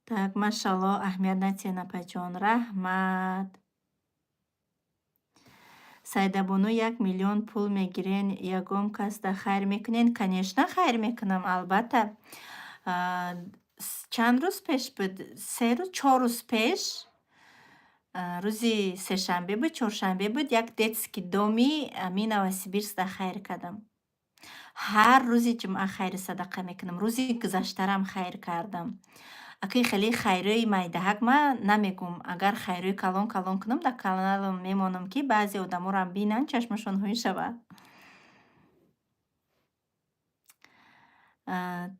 S1: Так, машалло, аҳамият натиҳед, апаҷон, раҳмат. Саидабону, 1 миллион пул мегирен, ягон касда хайр мекунен? Конечно, хайр мекунам, албатта. Чанд рӯз пеш буд, 3 рӯз, 4 рӯз пеш, рӯзи сешанбе буд, чоршанбе буд, як детский доми ами Новосибирскда хайр кардам. Ҳар рӯзи ҷумъа хайру садақа мекунам. Рӯзи гузаштарам хайр кардам. Акаи хеле хайрҳои майдаҳак ман намегӯм. Агар хайрҳои калон калон кунам, дар каналам мемонам, ки баъзе одаморам бинанд, чашмашон ҳӯй шавад.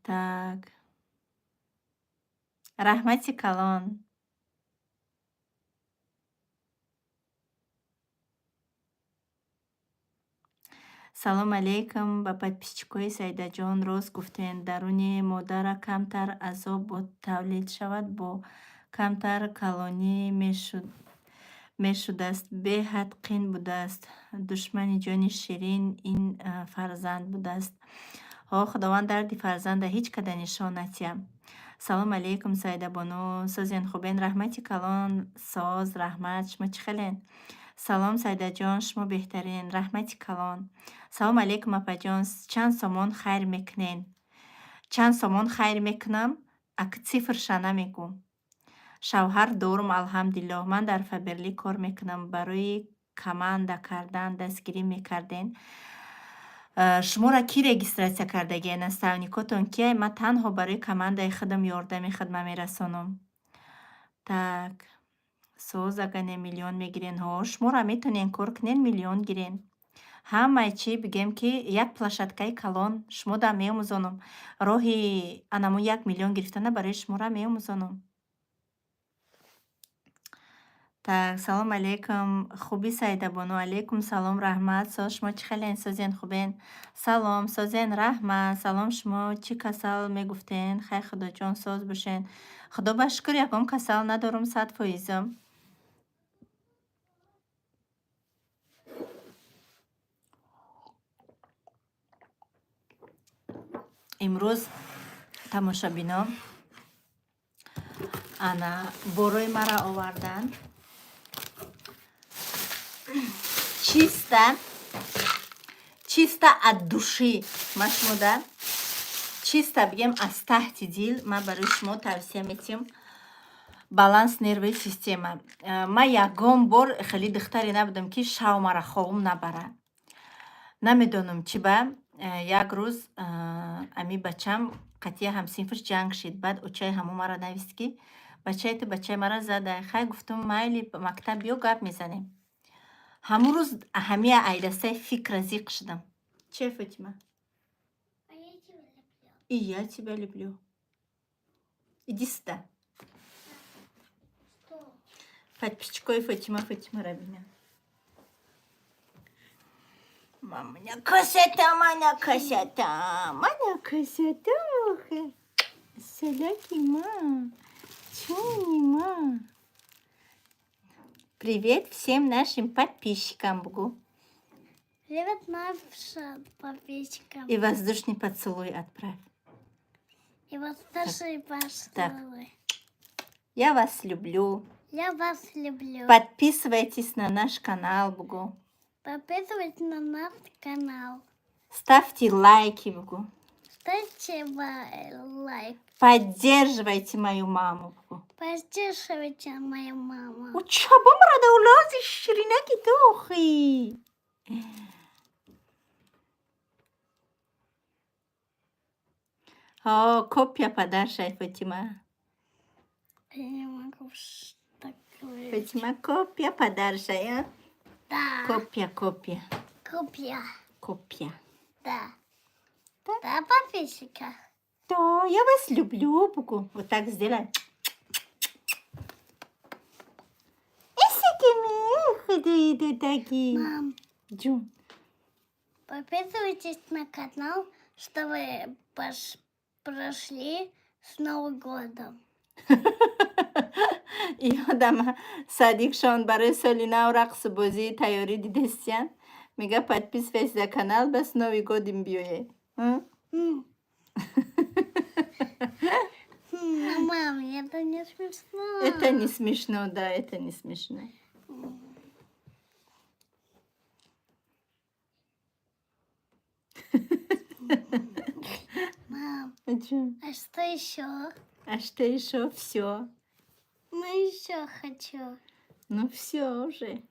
S1: Так. Раҳмати калон. Салом алейкум ба подписчикои Саидаҷон. Рост гуфтен, даруни модара камтар азоб бо тавлид шавад, бо камтар калонӣ мешудааст. Беҳад қин будааст. Душмани ҷони ширин ин фарзанд будааст. Ҳо, Худованд дарди фарзанда ҳеҷ када нишон натиҳад. Салом алейкум, Саидабону. Созен, хубен? Раҳмати калон, соз, раҳмат. Шумо чӣ хелен? Салом, Саидаҷон, шумо беҳтарин. Раҳмати калон. Салом алейкум, апаҷон. Чанд сомон хайр мекунен? Чанд сомон хайр мекунам? Ак цифрша намегӯм. Шавҳар дорум, алҳамдулиллоҳ. Ман дар Фаберлик кор мекунам. Барои команда кардан дастгирӣ мекарден. Шуморо кӣ регистрация кардагия? Наставникотон кия? Ман танҳо барои командаи худам ёрдами хидмат мерасонам. Так. Соз, агар не миллион мегирен. Ҳо, шуморо метавонен кор кунен, миллион гирен. Ҳамаи чӣ бигем, ки як площадкаи калон шумо да меомӯзонам. Роҳи анамун 1 миллион гирифтана барои шуморо меомӯзонам. Так, салом алейкум. Хубӣ, Саидабону? Алейкум салом, раҳмат. Соз, шумо чӣ хелен? Созен, хубен? Салом, созен, раҳмат. Салом, шумо чӣ касал мегуфтен? Хай, Худоҷон, соз бошен. Худо ба шукр, ягон касал надорум, 100%-ам. Имрӯз, тамошобино, ана борои мара овардан. Чисто, чисто от души ма шумода, чисто бигем, аз таҳти дил ман барои шумо тавсия метиҳам баланс нервной система. Ман ягон бор хеле духтаре набудам, ки шав мара ховум набара. Намедонам чӣ ба. Як рӯз ами бачам қатъия ҳамсинфаш ҷанг шид. Баъд очаи ҳамон мара навист, ки бачаи ту бачаи мара зада. Хай, гуфтум, майли, мактаб биё, гап мезанем. Ҳамун рӯз ҳамия айдастаи фикра зиқ шудам. Че, Фотима?
S2: А я тебя люблю.
S1: И я тебя люблю. Иди сюда.
S2: Что?
S1: Подписчикои Фотима, Фотимаро бинам. Маманя красота, маня красота, маня красота. Саляки ма, чуни ма. Привет всем нашим подписчикам, бугу.
S2: Привет нашим подписчикам.
S1: И воздушный поцелуй отправь.
S2: И воздушный поцелуй.
S1: Я вас люблю.
S2: Я вас люблю.
S1: Подписывайтесь на наш канал, бугу.
S2: Подписывайтесь на наш канал.
S1: Ставьте лайки, бугу.
S2: Ставьте лайк.
S1: Поддерживайте мою маму, бугу.
S2: Поддерживайте мою маму.
S1: Уча бомрада улози ширинаки тохи. Ҳо, копия падаршай, Фотима.
S2: Я не могу так говорить.
S1: Фотима копия падаршай, а?
S2: Да.
S1: Копия, копия.
S2: Копия.
S1: Копия.
S2: Да.
S1: Да?
S2: Да, подписчика.
S1: Да, я вас люблю, бугу. Вот так сделай. Эсики такие.
S2: Мам,
S1: Джун.
S2: подписывайтесь на канал, чтобы прошли с Новым годом.
S1: Ёдам, садикшон барои соли нав рақсу бозии тайёрӣ дидестиян. Мега, подписывайтесь на канал, ба с Новый годом биёе. М?
S2: М. Ну, мам, это не смешно.
S1: Это не смешно, да, это не смешно.
S2: Мам,
S1: А чё?
S2: а что еще?
S1: А что еще? Все.
S2: Ну, еще хочу.
S1: Ну, все уже.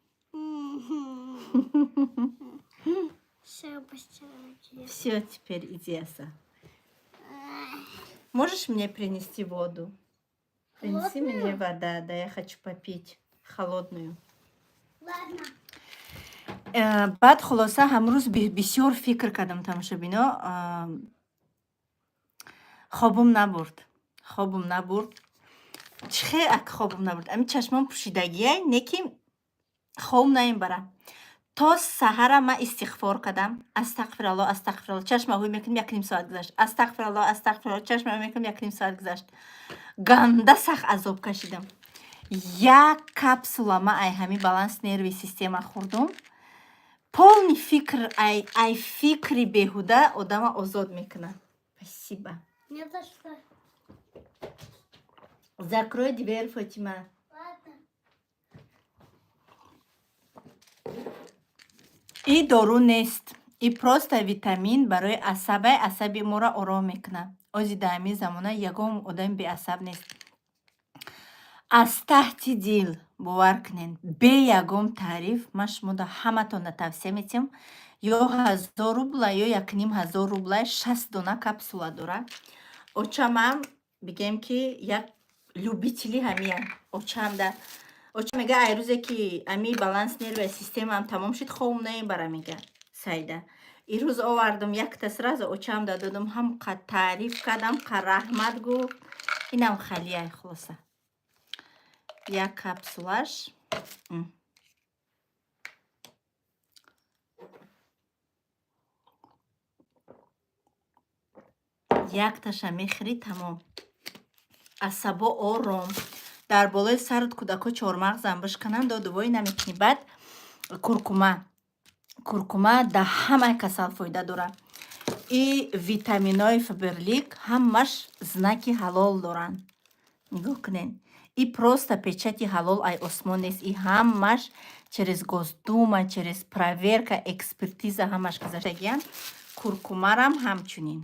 S2: Все, постирайте.
S1: Все, теперь иди, Аса. Можешь мне принести воду? Принеси мне
S2: Холодную?
S1: вода, да, я хочу попить холодную.
S2: Ладно.
S1: Баъд хулоса ҳамрӯз бисёр фикр кардам, тамошобино, хобум набурд, хобум набурд. Чӣ хел ак хобум набурд? Ами чашмом пӯшидагиай, не ки хобум намебара. То саҳара ман истиғфор кардам: астағфиралло, астағфиралло. Чашма ҳуй мекунем, як ним соат гузашт. Астағфиралло, астағфиралло. Чашма ҳуй мекунем, як ним соат гузашт. Ганда сахт азоб кашидам. Як капсула ман ай ҳами баланс нервный система хӯрдум. Полный фикр, ай фикри беҳуда одама озод мекунад. Спасибо.
S2: Не за что.
S1: Закрой дверь, Фатима.
S2: Ладно.
S1: И дору нест, и просто витамин барои асабай, асаби моро ором мекунад. Ози дар ҳамин замона ягон одами беасаб нест. Аз таҳти дил, бовар кунед, бе ягон таъриф ман шуморо ҳаматонро тавсия метиҳам. Ё 1000 рубла, ё 1500 рубла, 60 дона капсула дорад. Очамам бигем ки як любители ҳамиян. Очамда, оча мега, ай рӯзе ки ами баланс нервная системаам тамом шуд, хобум намебара, мега. Сайда ирӯз овардум якта, сразу очамда додум, ҳам қа таъриф кардам, қа раҳмат гуфт. Инам халияй. Хулоса, як капсулаш. Якташа мехӯрӣ, тамом, асабо ором. Дар болои сарат кӯдако чормағзам бишкананд, додувоӣ намекунӣ. Баъд куркума, куркума дар ҳамаи касал фоида дорад. И витаминои Фаберлик ҳамаш знаки ҳалол доранд. Нигоҳ кунед, и просто печати ҳалол ай осмон нест, и ҳамаш через Госдума, через проверка, экспертиза ҳамаш гузаштагиянд. Куркумарам ҳамчунин.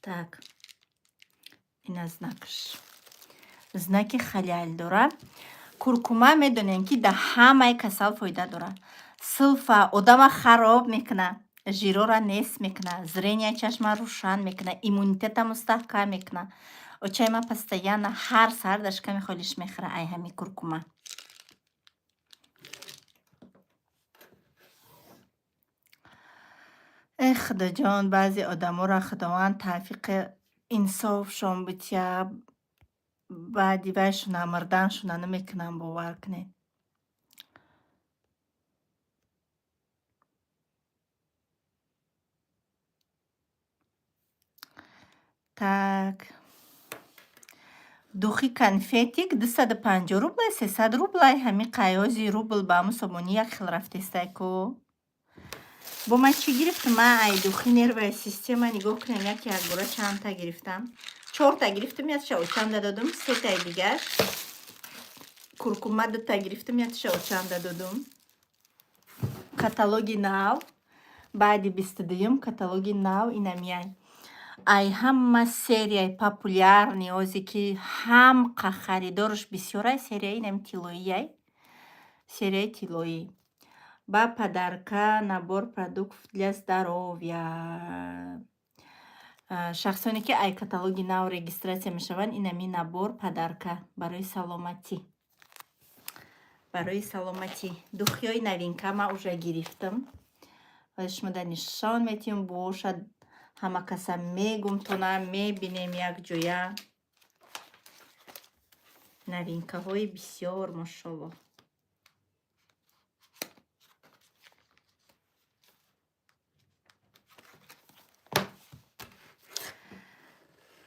S1: Так, ина знакш, знаки халал дорад. Куркума медонем, ки дар ҳамаи касал фоида дорад. Сулфа одама хароб мекунад, жирора нест мекунад, зрения чашма рӯшан мекунад, иммунитета мустаҳкам мекунад. Очаи ман постоянно ҳар саҳар дар шиками холиш мехӯрад ай ҳами куркума. Эх, худоҷон, баъзе одаморо Худованд тавфиқи инсофшон бития, баъди вайшона мурданшона намекунанд, бовар кунед. Так, духи конфетик 250 рублай, 300 рублай. Ҳами қайози рубл ба ҳамун сомонӣ як хел рафтестай ку. Бо ман чӣ гирифтам? Ман ай духи нервная система, нигоҳ кунем, яке якбора чандта гирифтам. Чорта гирифтам, якша очамда додум, сетаи дигар. Куркума дута гирифтам, якша очамда додум. Каталоги нав, баъди 22-юм каталоги нав инамияй. Ай ҳама серияи популярный, озе ки ҳамқа харидорш бисёрай, серияи инами тиллоияй, серияи тиллоӣ. Ба подарка набор продуктов для здоровья. Шахсоне ки ай каталоги нав регистрация мешаванд, инами набор подарка барои саломатӣ, барои саломатӣ. Духиҳои новинка ман уже гирифтам ва шумо дар нишон метиҳам. Бошад, ҳама каса мегум, тона мебинем якҷоя. Новинкаҳои бисёр, мошолло.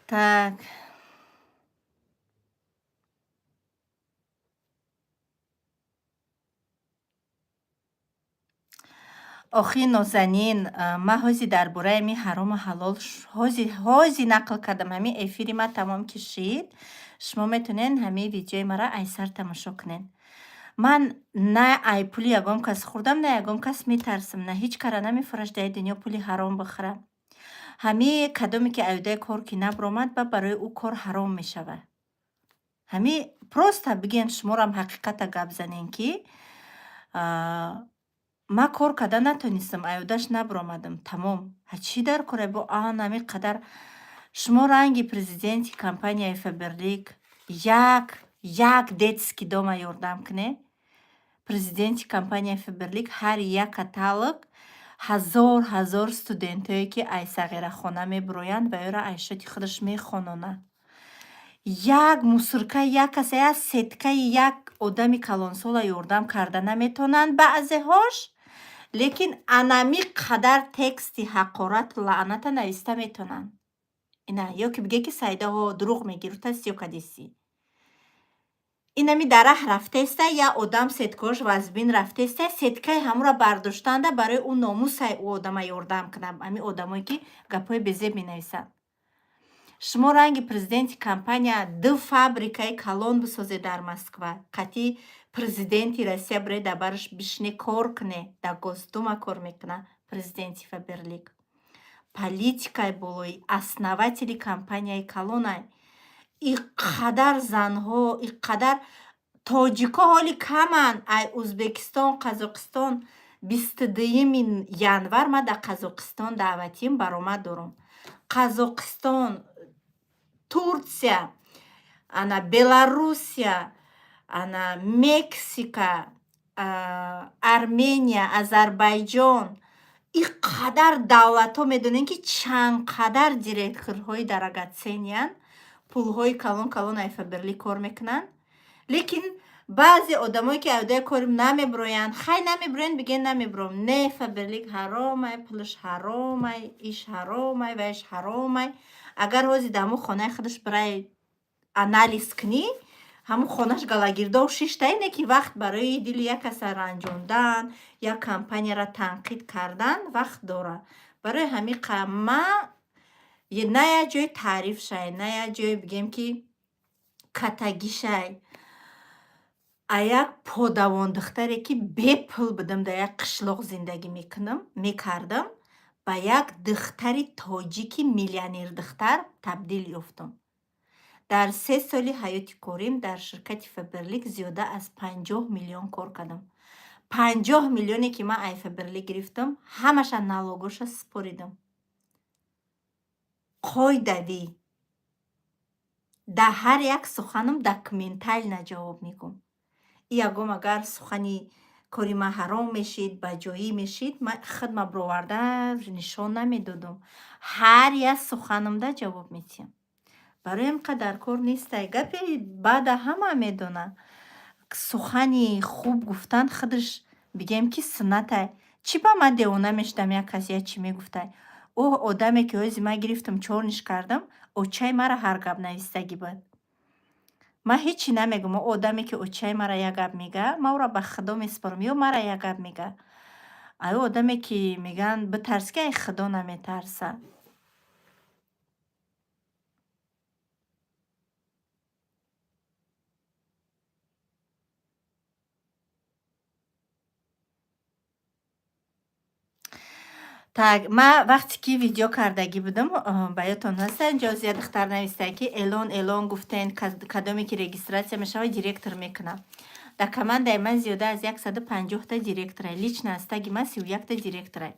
S1: Так, Охи, Нозанин, ман ҳози дар бораи ами ҳарому ҳалол ҳози нақл кардам. Ҳамин эфири ман тамом ки шид, шумо метавонед ҳамин видеои маро айсар тамошо кунед. Ман на ай пули ягон кас хӯрдам, на ягон кас метарсам, на ҳеҷ кара намефурӯш дар дунё пули ҳаром бихӯра. Ҳами кадоме ки аюдаи кор ки набаромад, ба барои ӯ кор ҳаром мешавад. Ҳами просто бигӯем, шуморам ҳақиқата гап занем, ки ман кор карда натонистам, аюдаш набаромадам, тамом. Ҳа, чӣ дар кора бо ан ҳами қадар? Шумо ранги президенти компанияи Фаберлик як як детский дома ёрдам кунед. Президенти компанияи Фаберлик ҳар як каталог ҳазор ҳазор студентое, ки ай сағирахона мебироянд, ва ёро ай шоти худаш мехононад. Як мусоркаи як каса, як сеткаи як одами калонсола ёрдам карда наметавонанд баъзеҳош, лекин анами қадар тексти ҳақорату лаъната нависта метавонанд. Ина ё ки биге, ки Сайдаҳо дурӯғ мегиру тасдиё кадисӣ. Инами дар раҳ рафтеста, як одам сеткаош вазбин рафтеста, сеткаи ҳамура бардоштанда барои ӯ номусай ӯ одама ёрдам кунад. Ҳамин одамое, ки гапҳои безеб менависанд. Шумо ранги президенти компания ду фабрикаи калон бисозед дар Москва, қатъи президенти Россия биред, дар бараш бишине, кор куне, дар Госдума кор мекуна президенти Фаберлик. Политикаи болои основатели компанияи калонай. И қадар занҳо, и қадар тоҷико ҳоли каманд, ай Узбекистон, Қазоқистон. 22-юми январ ман дар Қазоқистон даъватиам баромад дорам. Қазоқистон, Турсия, ана Беларусия, ана Мексика, Армения, Озарбойҷон, ин қадар давлатҳо, медонем, ки чанд қадар директорҳои драгоценныйянд, пулҳои калон калон ай Фаберлик кор мекунанд, лекин баъзе одамое, ки аюдаи корим намебироянд, хай, намебироянд, бигӯянд намебиром. Не, Фаберлик ҳаромай, пулаш ҳаромай, иш ҳаромай, вайш ҳаромай. Агар ҳозир дар ҳамун хонаи худаш бирай анализ кунӣ, ҳамун хонаш галагирдов шиштай, не ки вақт барои дили як каса ранҷондан, як компанияро танқид кардан вақт дорад. Барои ҳамин ма на як ҷои таъриф шай, на як ҷое бигем, ки катагишай. А як подавондухтаре, ки бепул будам, дар як қишлоқ зиндагӣ мекунам, мекардам, ба як духтари тоҷики миллионердухтар табдил ёфтам. Дар 3 соли ҳаёти корим дар ширкати Фаберлик зиёда аз 50 миллион кор кардам. 50 миллионе, ки ман ай Фаберлик гирифтам, ҳамаша налогоша супоридам. Қоидавӣ дар ҳар як суханам документально ҷавоб мегӯм. И ягом агар сухани кори ман ҳаром мешид, баҷоӣ мешид, ман худма бироварда нишон намедодам. Ҳар як суханамда ҷавоб медиҳам. Барои ин қадар кор нестай. Гапи баъда ҳама медонад. Сухани хуб гуфтан худаш бигем, ки суннатай. Чӣ ба ман девона мешудам, як кас як чӣ мегуфтай? Ӯ одаме, ки ҳози ман гирифтам, чорниш кардам, очаи мара ҳар гап навистагӣ буд. Ман ҳечӣ намегӯм. Ӯ одаме, ки очаи мара як гап мега, ман ӯро ба Худо месупорам, ё мара як гап мега. А ӯ одаме, ки мегӯянд битарс, ки ай Худо наметарса. Так, ман вақте ки видео кардагӣ будам, ба ёдтон ҳаста, инҷо як духтар навистае, ки эълон, эълон гуфтен, кадоме ки регистрация мешавад, директор мекунад. Дар командаи ман зиёда аз 150-та директорай. Лично ҳастаги ман 31-та директорай.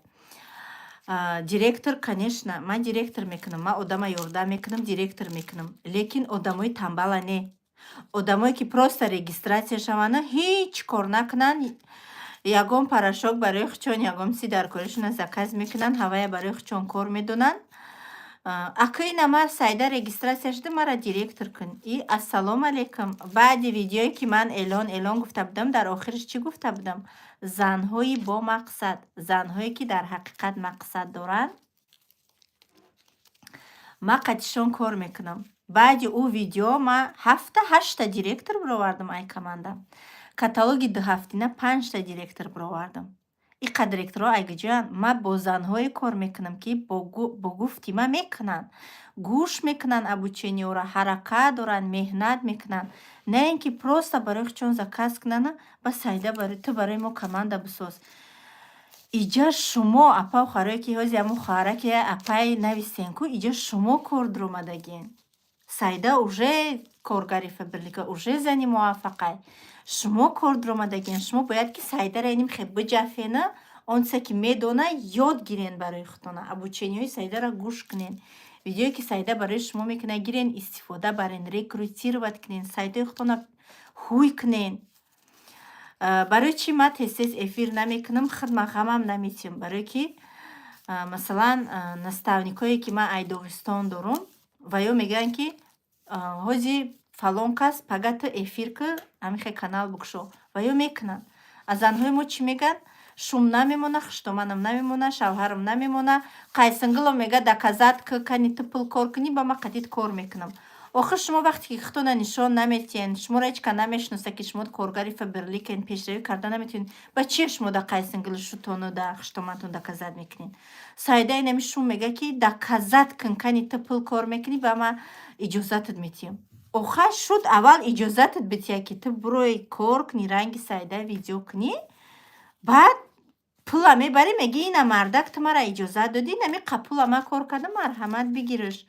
S1: Директор, конечно, ман директор мекунам, ман одама ёрдам мекунам, директор мекунам, лекин одамои тамбала не. Одамое, ки просто регистрация шаванд, ҳеҷ кор накунанд, ягон порошок барои хучон, ягон чизи дар коришона заказ мекунанд, ҳавая барои хучон кор медонанд. Ака, ина ман Сайда регистрация шуда, маро директор кун. И ассалому алайкум. Баъди видеое, ки ман эълон, эълон гуфта будам, дар охириш чӣ гуфта будам? Занҳои бо мақсад, занҳое, ки дар ҳақиқат мақсад доранд, ман қатишон кор мекунам. Баъди ӯ видео ман ҳафта ҳаштта директор бировардам ай команда. Каталоги дуҳафтина панҷта директор бировардам. Иқа директорҳо айгиҷоянд. Ман бо занҳое кор мекунам, ки бо гуфти ман мекунанд, гӯш мекунанд обучениёро, ҳаракат доранд, меҳнат мекунанд. На ин ки просто барои худшон заказ кунанд, ба Сайда ту барои мо команда бисоз. Иҷа шумо, апау хоҳарое, ки ҳози ҳамун хоҳараке апай нависен ку, иҷа шумо кор дуромадагин. Сайда уже коргари Фаберлика, уже зани муваффақай. Шумо кор дуромадагин. Шумо бояд ки Сайдара иним хе биҷафена, он чизе ки медона, ёд гирен барои худтона. Обучениҳои Сайдара гӯш кунен. Видеое ки Сайда барои шумо мекунад, гирен, истифода барен, рекрутировать кунен, сайтҳои худтона ҳуй кунен. Барои чӣ ман тез-тез эфир намекунам, хидма ғамам наметиҳам? Барое ки, масалан, наставникое ки ман ай Доғистон дорум, ва ё мегӯянд, ки ҳози фалон кас пага ту эфир ку, ҳамихе канал бикушо. Ва ё мекунанд. А занҳои мо чӣ мегӯянд? Шум намемона, хуштоманам намемона, шавҳарам намемона. Қайсингило мега, доказать ку, кани ту пул кор кунӣ, ба ман қатит кор мекунам. Охир шумо вақте ки худтона нишон наметиҳен, шуморо ҳеҷ кас намешиноса, ки шумо коргари Фаберликен, пешравӣ карда наметавонед, ба чие шумо да қайсингили шутону да хуштомантон доказать мекунед? Сайда инами шум мега, ки доказать кун, кани ту пул кор мекунӣ, ба ман иҷозатат метиҳам. Охай шуд, аввал иҷозатат битиҳад, ки ту бирои кор кунӣ, ранги Сайда видео кунӣ, баъд пула мебарӣ, мегӣ: ина мардак, ту мара иҷозат додӣ, инами пула ман кор кардам, марҳамат, бигираш.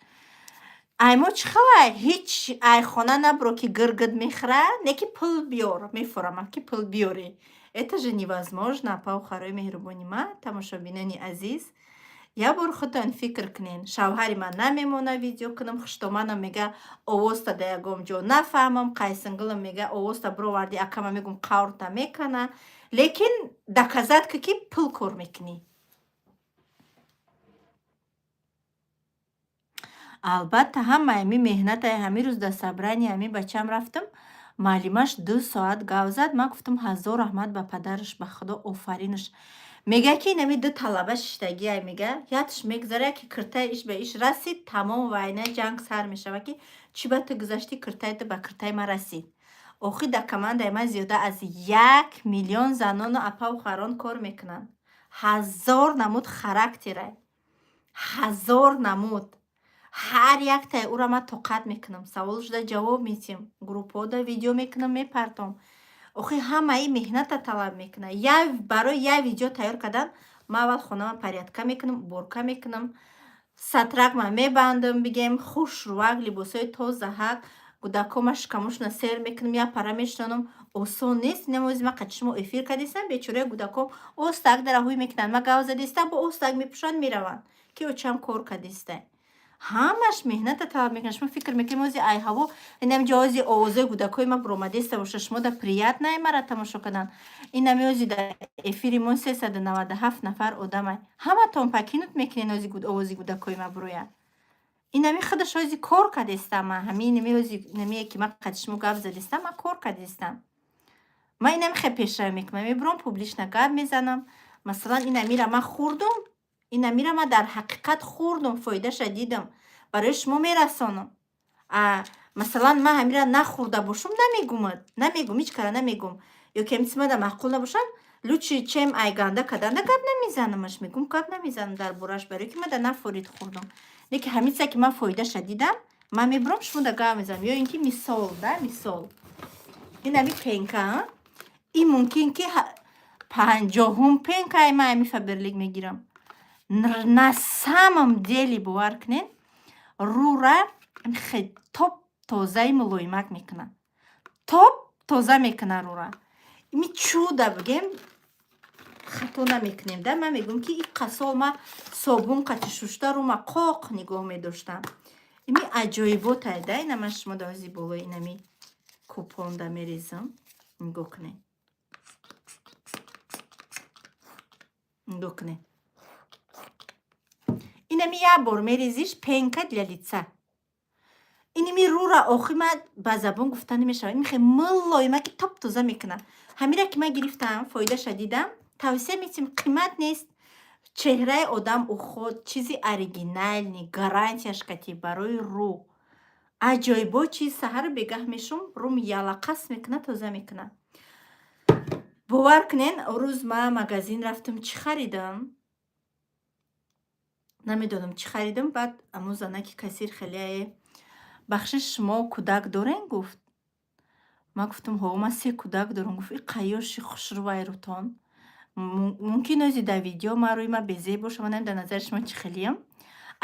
S1: Ай мо чӣ хелай? Ҳеҷ ай хона набуро, ки гиргид мехӯра, не ки пул биёр, мефурамам, ки пул биёрӣ. Это же невозможно, апау хоҳарои меҳрубони ман, тамошобинони азиз. Як бор худтон фикр кунен. Шавҳари ман намемона видео кунам, хуштоманам мега, овозта да ягон ҷо нафаҳмам, қайсингилам мега, овозта бироварди, акама мегум, қаврта мекана, лекин доказать ку, ки пул кор мекунӣ. Албатта, ҳамаи ҳами меҳнатае. Ҳамин рӯз дар собрание ҳамин бачаам рафтам, муаллимаш 2 соат гав зад. Ман гуфтам: ҳазор раҳмат ба падараш, ба Худо офаринаш. Мега, ки инами ду талаба шиштагиай, мега, ятш мегузара, яке киртаи иш ба иш расид, тамом, вайна, ҷанг сар мешава, ки чӣ ба ту гузаштӣ, киртаи ту ба киртаи ман расид. Охир дар командаи ман зиёда аз 1 миллион занону апаву хоҳарон кор мекунанд. 1000 намуд характерай, 1000 намуд. Ҳар яктаи ӯра ман тоқат мекунам, савол шуда ҷавоб метиҳам, группҳода видео мекунам, мепартом. Охир ҳамаи меҳната талаб мекунад. Барои як видео тайёр кардан ман аввал хонама порядка мекунам, уборка мекунам, сатракма мебандам, бигем, хушрӯвак, либосҳои тозаҳак, кӯдакома шикамошона сер мекунам, як пара мешинонам. Осон нест. Инамози ман қати шумо эфир кардистам, бечораи кӯдаком остак дара ҳуй мекунанд. Ман гав задистам, бо остак мепӯшанд, мераванд, ки очам кор кардистай. Ҳамаш меҳната талаб мекунад. Шумо фикр мекунед, ози ай ҳаво инам ҷози овозои кӯдакҳои ман буромадиста боша, шумо да приятное мара тамошо кардан? Инами ози дар эфири мо 397 нафар одамай, ҳаматон покинуть мекунед, ози овози кӯдакҳои ман бурояд. Инами худаш ози кор кардистам. Ман ҳамин инами ози инамие ки ман қади шумо гап задистам, ман кор кардистам. Ман инами хел пешравӣ мекунам, мебурам, публично гап мезанам. Масалан, инамира ман хӯрдум, инамира ман дар ҳақиқат хӯрдум, фоидаша дидам, барои шумо мерасонам. А масалан, ман ҳамира нахӯрда бошум, намегумад, намегум, ҳеҷ кара намегум. Ё ки ҳамин мада маъқул набошад, лучше чем ай ганда карданда гап намезанамаш, мегум, гап намезанам дар борааш, барое ки ман да нафорид хӯрдум. Лекин ҳамин чизе ки ман фоидаша дидам, ман мебурам, шумо да гап мезанам. Ё ин ки мисол да, мисол, ин ҳами пенка, ин мумкин ки 50-ум пенкаи ман ҳами Фаберлик мегирам. На самом деле, бовар кунед, рӯра топ тозаи мулоимак мекунад, топ тоза мекунад рӯра. Ими чуда бигем, хато намекунем да. Ман мегӯям, ки иққа сол ман собун қати шушта рӯма қоқ нигоҳ медоштам. Ими аҷоиботай да. Ина ман шумо даози болои инами купонда мерезам, нигоҳ кунед, нигоҳ кунед. Инами як бор мерезиш, пенка для лица. Иними рӯра охир ман ба забон гуфта намешавад, ин хел мулоима, ки топ тоза мекунад. Ҳамира ки ман гирифтам, фоидаша дидам, тавсия метиҳем. Қимат нест, чеҳраи одам уход, чизи оригинальный, гарантияш кати барои рӯ аҷоибо чиз. Саҳару бегаҳ мешум, рӯм ялақас мекунад, тоза мекунад. Бовар кунен, рӯз ман магазин рафтам, чӣ харидам? Намедонам, чӣ харидам. Баъд амун занаки кассир хеле: «Бахшиш, шумо кӯдак дорен?» — гуфт. Ман гуфтам: «Ҳо, ман се кӯдак дорам». Гуфт: «И қайёши хушрӯвай рӯтон». Мумкин ози дар видео ман рӯи ман безеб бошам, ман намедонам, дар назари шумо чӣ хелиям.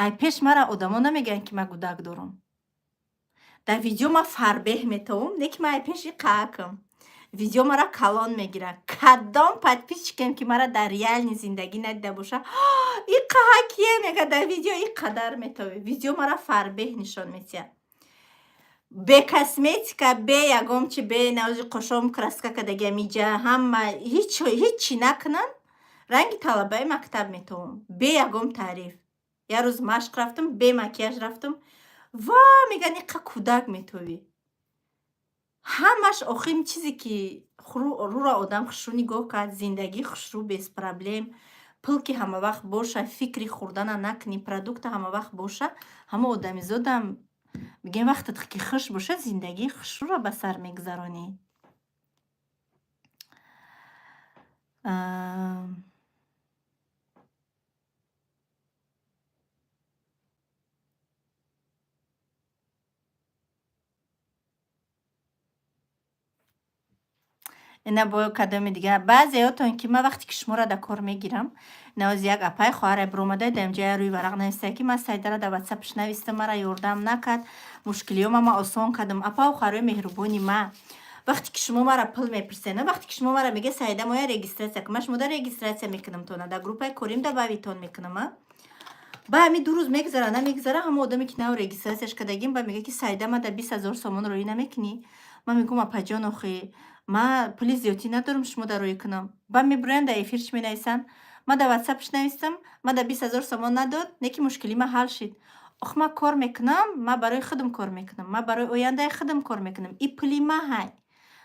S1: Ай пеш мара одамо намегӯянд, ки ман кӯдак дорам. Дар видео ман фарбеҳ метавом, не ки ман ай пеши қаакам. Видео мара калон мегирад. Кадом подписчикем, ки мара дар реальный зиндагӣ надида боша, «И қаҳа кие?» мега, дар видео и қадар метавӣ. Видео мара фарбеҳ нишон метиҳад. Бе косметика, бе ягон чи, бе навзи қошом краска кардагиам иҷа, ҳама ҳеҷ ҳеччи накунам, ранги талабаи мактаб метавом. Бе ягон таъриф. Як рӯз машқ рафтам, бе макияж рафтам. Ва мегӯянд, иқа кӯдак метовӣ. Ҳамаш охир чизе ки рӯро одам хушрӯ нигоҳ кард, зиндагӣ хушрӯ, без проблем, пул ки ҳамавақт боша, фикри хӯрдана накунӣ, продукта ҳамавақт боша, ҳама одамизодам бигем, вақтат ки хуш боша, зиндагии хушрӯро ба сар мегузаронӣ. Ина бо кадоми дигар баъзеотон, ки ман вақте ки шуморо дар кор мегирам, навози як апай хоҳаре биромада, дар инҷа рӯи варақ нависта, ки ман Сайдара дар ватсапш навистам, мара ёрдам накард, мушкилиёма ман осон кардам. Апау хоҳарои меҳрубони ма, вақте ки шумо мара пул мепурсед, вақте ки шумо мара мега: «Сайда, моя регистрация кун», ман шумода регистрация мекунам, тона дар группаи корим добавитон мекунам. Ба ҳами 2 рӯз мегузара, намегузара, ҳама одаме, ки нав регистрацияш кардагим, ба мега, ки: «Сайда, ма дар 20 000 сомон роӣ намекунӣ?» Ман мегӯм: «Апаҷон, охи ман пули зиёдтӣ надорам, шумо дар роӣ кунам». Ба мебироянд, дар эфир чӣ менависанд? «Ман дар ватсапш навистам, ман дар 20 000 сомон надод, не ки мушкили ман ҳал шид». Ох, ман кор мекунам, ман барои худам кор мекунам, ман барои ояндаи худам кор мекунам. И пули ма ҳай.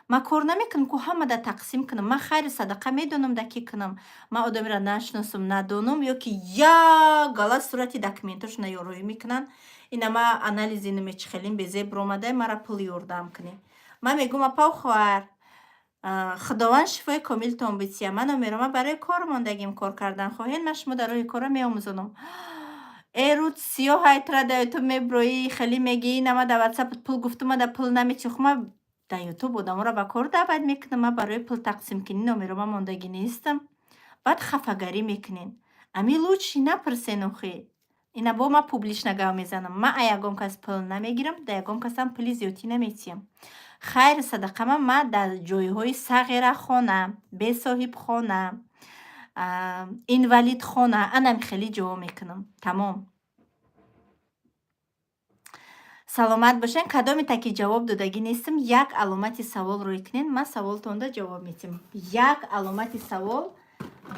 S1: Ман кор намекунам, ку ҳама да тақсим кунам. Ман хайру садақа медонам, да кӣ кунам. Ман одамеро нашиносам, надонам, ё ки як гала сурати документошона ёроӣ мекунанд. Ина ма анализи намечихелим, безеб биромадай, мара пул ёрдам кунед. Ман мегӯм: «Апау, хоҳар, Худованд шифои комилтон бития. Ман номерома барои кор мондагим, кор кардан хоҳед, ман шумо дар роҳи корро меомӯзонам». Э, рӯд сиёҳ айтра дар ютуб меброӣ, хеле мегӣ, ина ма дар ватсапат пул гуфтум, ма дар пул наметиҳ. Ма дар ютуб одаморо ба кор даъват мекунам, ман барои пул тақсимкунӣ номерома мондагӣ нестам. Баъд хафагарӣ мекунен. Ами лучше напурсен охи. Ина бо ман публично гап мезанам. Ман а ягон кас пул намегирам, да ягон касам пули зиёдтӣ наметиҳам. Хайру садақама ман дар ҷойҳои сағирахона, бесоҳибхона, инвалидхона, анам хеле ҷоҳо мекунам. Тамом. Саломат бошен. Кадоме ки ҷавоб додагӣ нестам, як аломати савол рӯй кунен, ман саволтонда ҷавоб метиҳам. Як аломати савол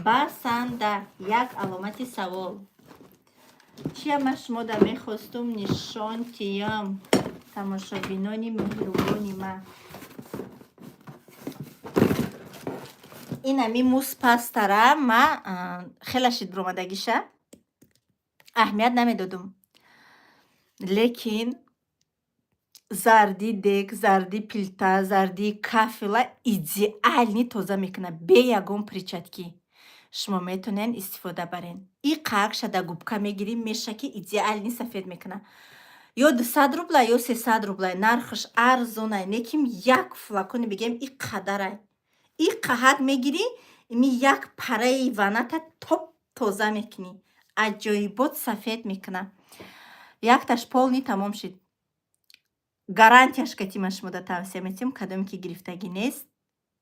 S1: басанда, як аломати савол. Чия ман шумода мехостум нишон тиям, тамошобинони меҳрубони ман? Ин ами мусс пастара ма хела шид биромадагиша аҳамият намедодум, лекин зарди дег, зарди плита, зарди кафела идеально тоза мекунад, бе ягон перчатки шумо метавонед истифода барен. И қакша дар губка мегирӣ, меша ки идеально сафед мекунад. Ё 200 рубла, ё 300 рубла нархаш, арзонай, лекин як флакони бигем и қадарай, и қаҳат мегирӣ, ими як параи ваната топ тоза мекунӣ, аҷоибот сафед мекунад. Якташ полный тамом шид, гарантияш кати ман шумода тавсия метиҳам. Кадоме ки гирифтагӣ нест,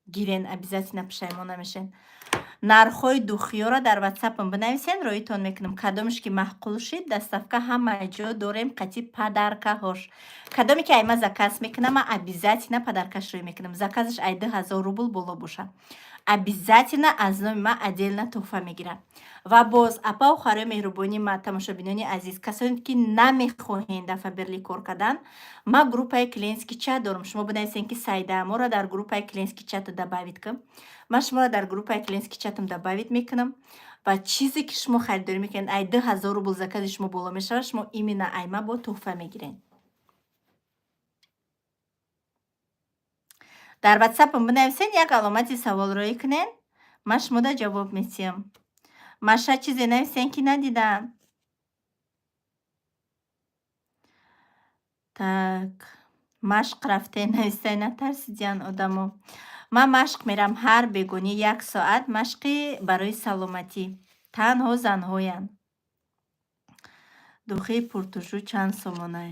S1: гирен, обязательно пушаймон намешен. Нархҳои духиёро дар ватсапам бинависен, роитон мекунам. Кадомеш ки маъқул шид, доставка ҳама ҷо дорем, қати подаркаҳош. Кадоме ки айма заказ мекунам, ман обязательно подаркаш рӯй мекунам. Заказаш ай 2000 рубл боло боша, обязательно аз номи ман отдельно туҳфа мегирам. Ва боз, апау хоҳарои меҳрубони ма, тамошобинони азиз, касоне ки намехоҳен дар Фаберлик кор кардан, ман группаи клиентский чат дорам. Шумо бинависен, ки: «Сайда, моро дар группаи клиентский чата добавить кун». Ман шуморо дар группаи клиентский чатам добавить мекунам ва чизе ки шумо харидорӣ мекунед, ай 2000 рубл закази шумо боло мешавад, шумо именно айма бо туҳфа мегиред. Дар ватсапам бинависен, як аломати саволроӣ кунен, ман шумода ҷавоб метиҳам. Маша, чизе нависен, ки надидам. Так, машқ рафтен, навистай, натарсидиян одамо. Ман машқ мерам ҳар бегонӣ як соат, машқи барои саломатӣ. Танҳо занҳоянд. Духии пуртушу чанд сомонай?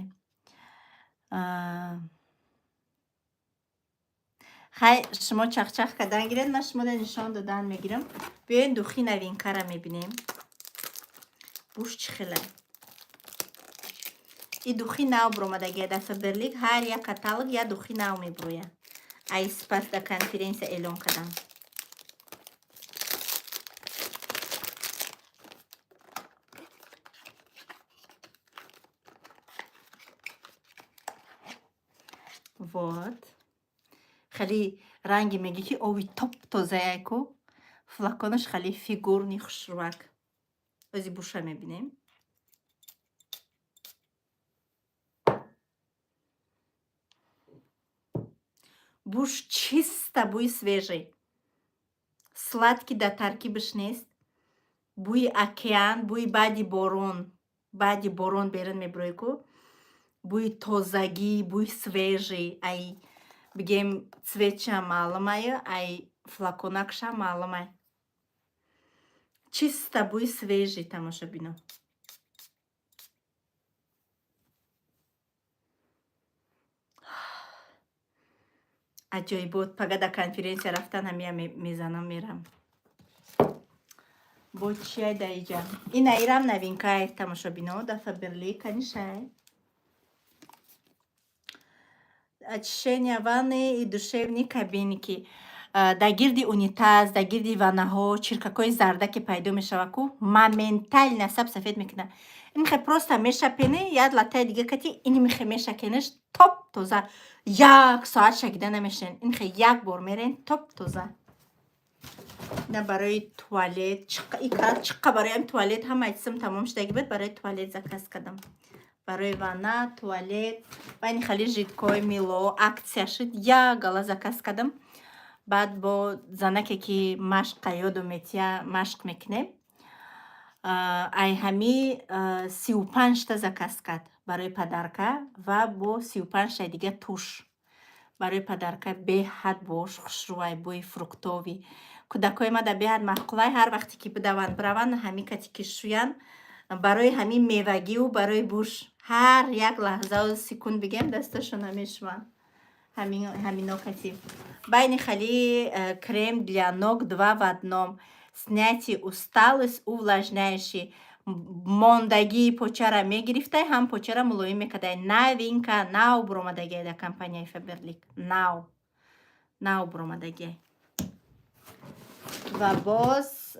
S1: Хай, шумо чахчах кардан гиред, ман шумода нишон додан мегирам. Биёед, духи новинкара мебинем. Буш чӣ хелай? И духи нав биромадагия дар Фаберлик, ҳар як каталог як духи нав мебирояд. Ай спас дар конференсия эълон кардам. Вот. Хеле ранги мегӣ, ки оби топ тозаяй ку. Флаконаш хеле фигурный, хушрӯак. Ози буша мебинем. Буш чиста, бӯи свежий. Сладкий дар таркибаш нест. Бӯи океан, бӯи баъди борон. Баъди борон берун мебироӣ ку. Бӯи тозагӣ, бӯи свежий. Ай бигем, цветшам маълумаю, ай флаконакшам маълумай. Чиста бӯи свежий, тамошобино. Аҷоибот, пага дар конференсия рафтан ҳамия мезанам, мерам. Бо чиай дар иҷа? Ина ирам новинкай, тамошобино, дар Фаберлик, канишай. Очищение ванны и душевные кабинки. Дар гирди унитаз, дар гирди ваннаҳо чиркакҳои зарда ки пайдо мешавад ку, моментально саб сафед мекунад. Ин хе просто мешапени, як латтаи дига кати ини михе мешакениш, топ тоза. Як соат шакида намешинен. Ин хе як бор мерен, топ тоза. На барои туалет, чиққа барои туалет ҳамаи чизам тамом шудаги буд, барои туалет заказ кардам. Барои ванна, туалет ва ин хеле жидкое мыло акция шуд, як гала заказ кардам. Баъд бо занаке ки машқа ёду метия, машқ мекунем. Ай ҳами 35та заказ кард барои подарка ва бо 35таи дига туш барои подарка. Беҳад бош хушрӯай, бӯи фруктовый. Кӯдакҳои ма дар беҳад маъқулай, ҳар вақте ки бидаванд, бираванд, ҳамин кати ки шӯянд, барои ҳамин мевагиву барои буш ҳар як лаҳзаву секунд бигем, дасташона мешӯянд ҳамино кати. Байни хали крем для ног два в одном. Снятие усталость, увлажняющий. Мондагии почара мегирифтай, ҳам почара мулоим мекардай. Новинка, нав буромадагиай дар компанияи Фаберлик. Нав. Нав буромадагиай. Ва боз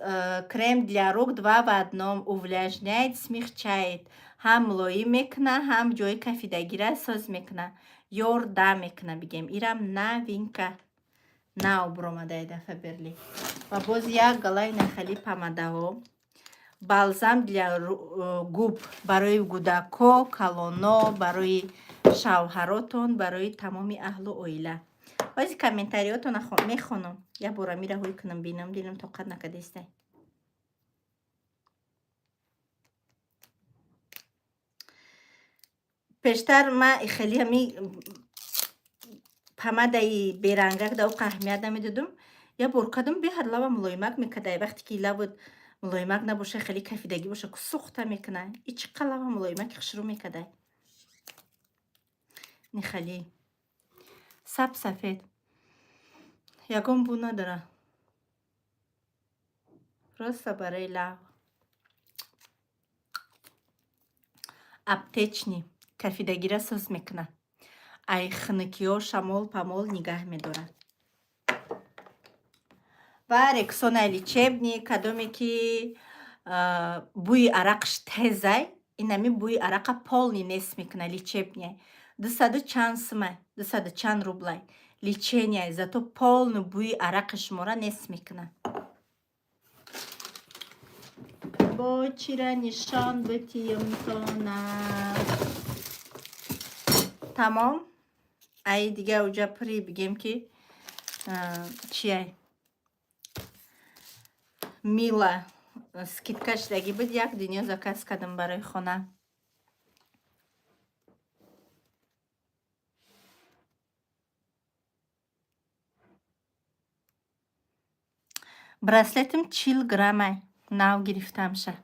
S1: крем для рук два в одном, увлажняет, смягчает. Ҳам мулоим мекуна, ҳам ҷои кафидагира соз мекуна. Ёрдам мекуна бигем. Ирам новинка. Нав буромадай дар Фаберлик. Ва боз як галаи нахали помадаҳо. Бальзам для губ барои кӯдако, калоно, барои шавҳаротон, барои тамоми аҳлу оила. Ҳози комментариётона мехонам. Як бора мира ҳуй кунам, бинам, дилам тоқат накардестай. Пештар ма хеле ҳами помадаи берангак да оқа аҳамият намедодум. Як бор кардам, беҳад лава мулоимак мекардай. Вақте ки лавот мулоимак набоша, хеле кафидагӣ боша, сӯхта мекунад. И чӣ қа лава мулоимаки хушрӯ мекардай. Нихали. Саб сафед. Ягон бу надора. Просто барои лав. Аптечный кафидагира соз мекунад. Ай хунукиҳо, шамол памол нигаҳ медорад. Ва Рексонаи лечебный, кадоме ки бӯи арақш тезай, инами бӯи арақа полный нест мекунад, лечебный. Дусаду чанд сумай, дусаду чанд рублай. Лечение, зато полный бӯи арақи шуморо нест мекунад. Бо чира нишон битиёмтона. Тамом. Ай дига уҷа пури бигем ки Чиай, мыла скидка шудагӣ буд, як дунё заказ кардам барои хона. Браслетим 40 граммай, нав гирифтамша.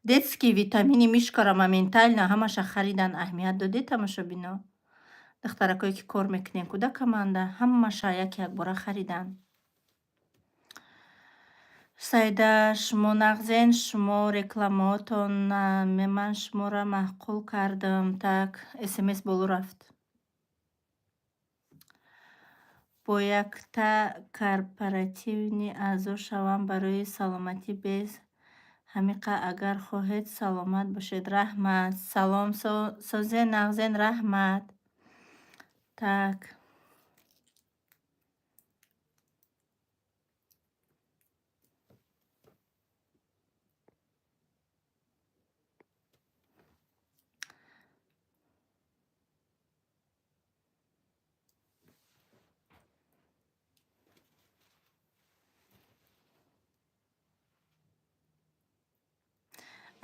S1: Детский витамини Мишкара моментально ҳамаша харидан. Аҳамият додед, тамошобино? Духтаракое, ки кор мекунем, куда команда, ҳамаша як якбора харидан. Саида, шумо нағзен, шумо рекламаотон, ман шуморо маъқул кардам. Так, смс боло рафт. Бо якта корпоративный аъзо шавам барои саломатӣ без ҳамиқа. Агар хоҳед, саломат бошед. Раҳмат. Салом, созен, нағзен, раҳмат. Так,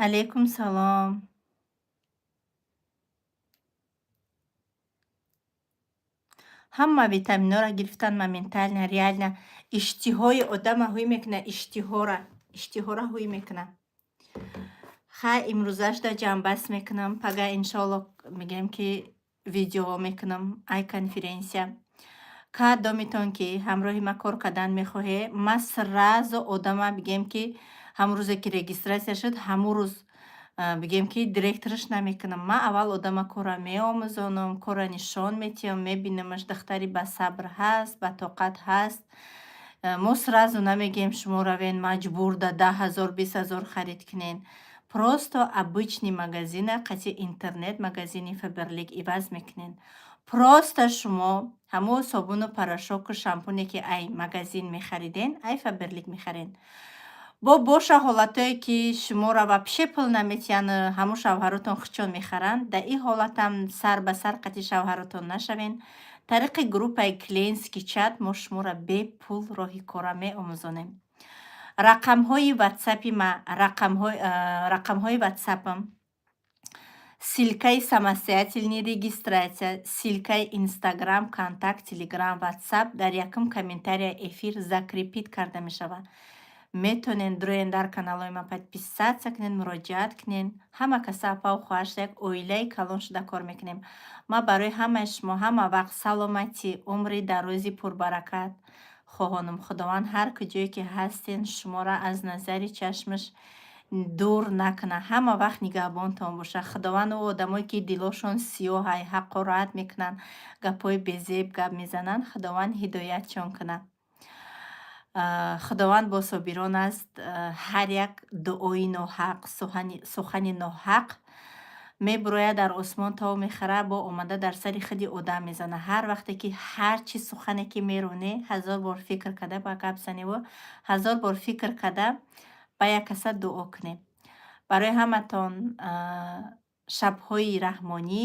S1: алейкум салом. Ҳама витаминҳоро гирифтан моментально, реально иштиҳои одама ҳуй мекунад, иштиҳора ҳуй мекунад. Хай, имрӯзашда ҷамъбаст мекунам. Пага, иншоалло, мегӯем, ки видеоҳо мекунам ай конференсия. Кадомитон ки ҳамроҳи ма кор кардан мехоҳед, ма сразу одама, бигем, ки ҳамон рӯзе ки регистрация шуд, ҳамон рӯз, бигем, ки директораш намекунам. Ман аввал одама корра меомӯзонам, корра нишон метиҳам, мебинамаш, духтари басабр ҳаст, батоқат ҳаст. Мо сразу намегӯем, шумо равен, маҷбур да 10 000, 20 000 харид кунен. Просто обычный магазина қати интернет магазини Фаберлик иваз мекунен. Просто шумо ҳамон собуну порошоку шампуне, ки ай магазин мехариден, ай Фаберлик мехарен. Бо боша ҳолатое, ки шуморо вообще пул наметиҳанд, ҳамун шавҳаротон худшон мехаранд. Дар ин ҳолатам сар ба сар қати шавҳаротон нашавен. Тариқи группаи клиентский чат мо шуморо бепул роҳи кора меомӯзонем. Рақамҳои ватсапи ма, рақамҳои ватсапам, ссылкаи самостоятельный регистрация, ссылкаи инстаграм, контакт, телеграм, ватсап дар якум комментария эфир закрепить карда мешавад. Метонен дуроен, дар каналҳои ман подписаться кунен, муроҷиат кунен. Ҳама каса апаву хоҳаршуда, як оилаи калон шуда кор мекунем. Ман барои ҳамаи шумо ҳама вақт саломатӣ, умри дарози пурбаракат хоҳонам. Худованд ҳар куҷое ки ҳастен, шуморо аз назари чашмаш дур накунад, ҳама вақт нигаҳбонтон бошад. Худованд ӯ одамое, ки дилошон сиёҳай, ҳақорат мекунанд, гапҳои безеб гап мезананд, Худованд ҳидоятшон кунад. Худованд бо собирон аст. Ҳар як дуои ноҳақ, сухани ноҳақ мебурояд, дар осмон тов мехӯрад, бо омада дар сари худи одам мезанад. Ҳар вақте ки ҳар чӣ сухане ки меронӣ, ҳазор бор фикр карда ба гап заневу ҳазор бор фикр карда ба як каса дуо кунем. Барои ҳаматон шабҳои раҳмонӣ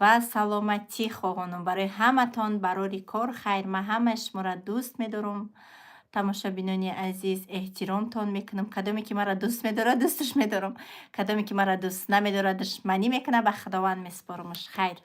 S1: ва саломатӣ хоҳонам. Барои ҳаматон барори кор хайр. Ман ҳамаи шуморо дӯст медорам, тамошобинони азиз, эҳтиромтон мекунам. Кадоме ки маро дӯст медорад, дӯсташ медорам, кадоме ки маро дӯст намедорад, душманӣ мекунад, ба Худованд месупорамаш. Хайр.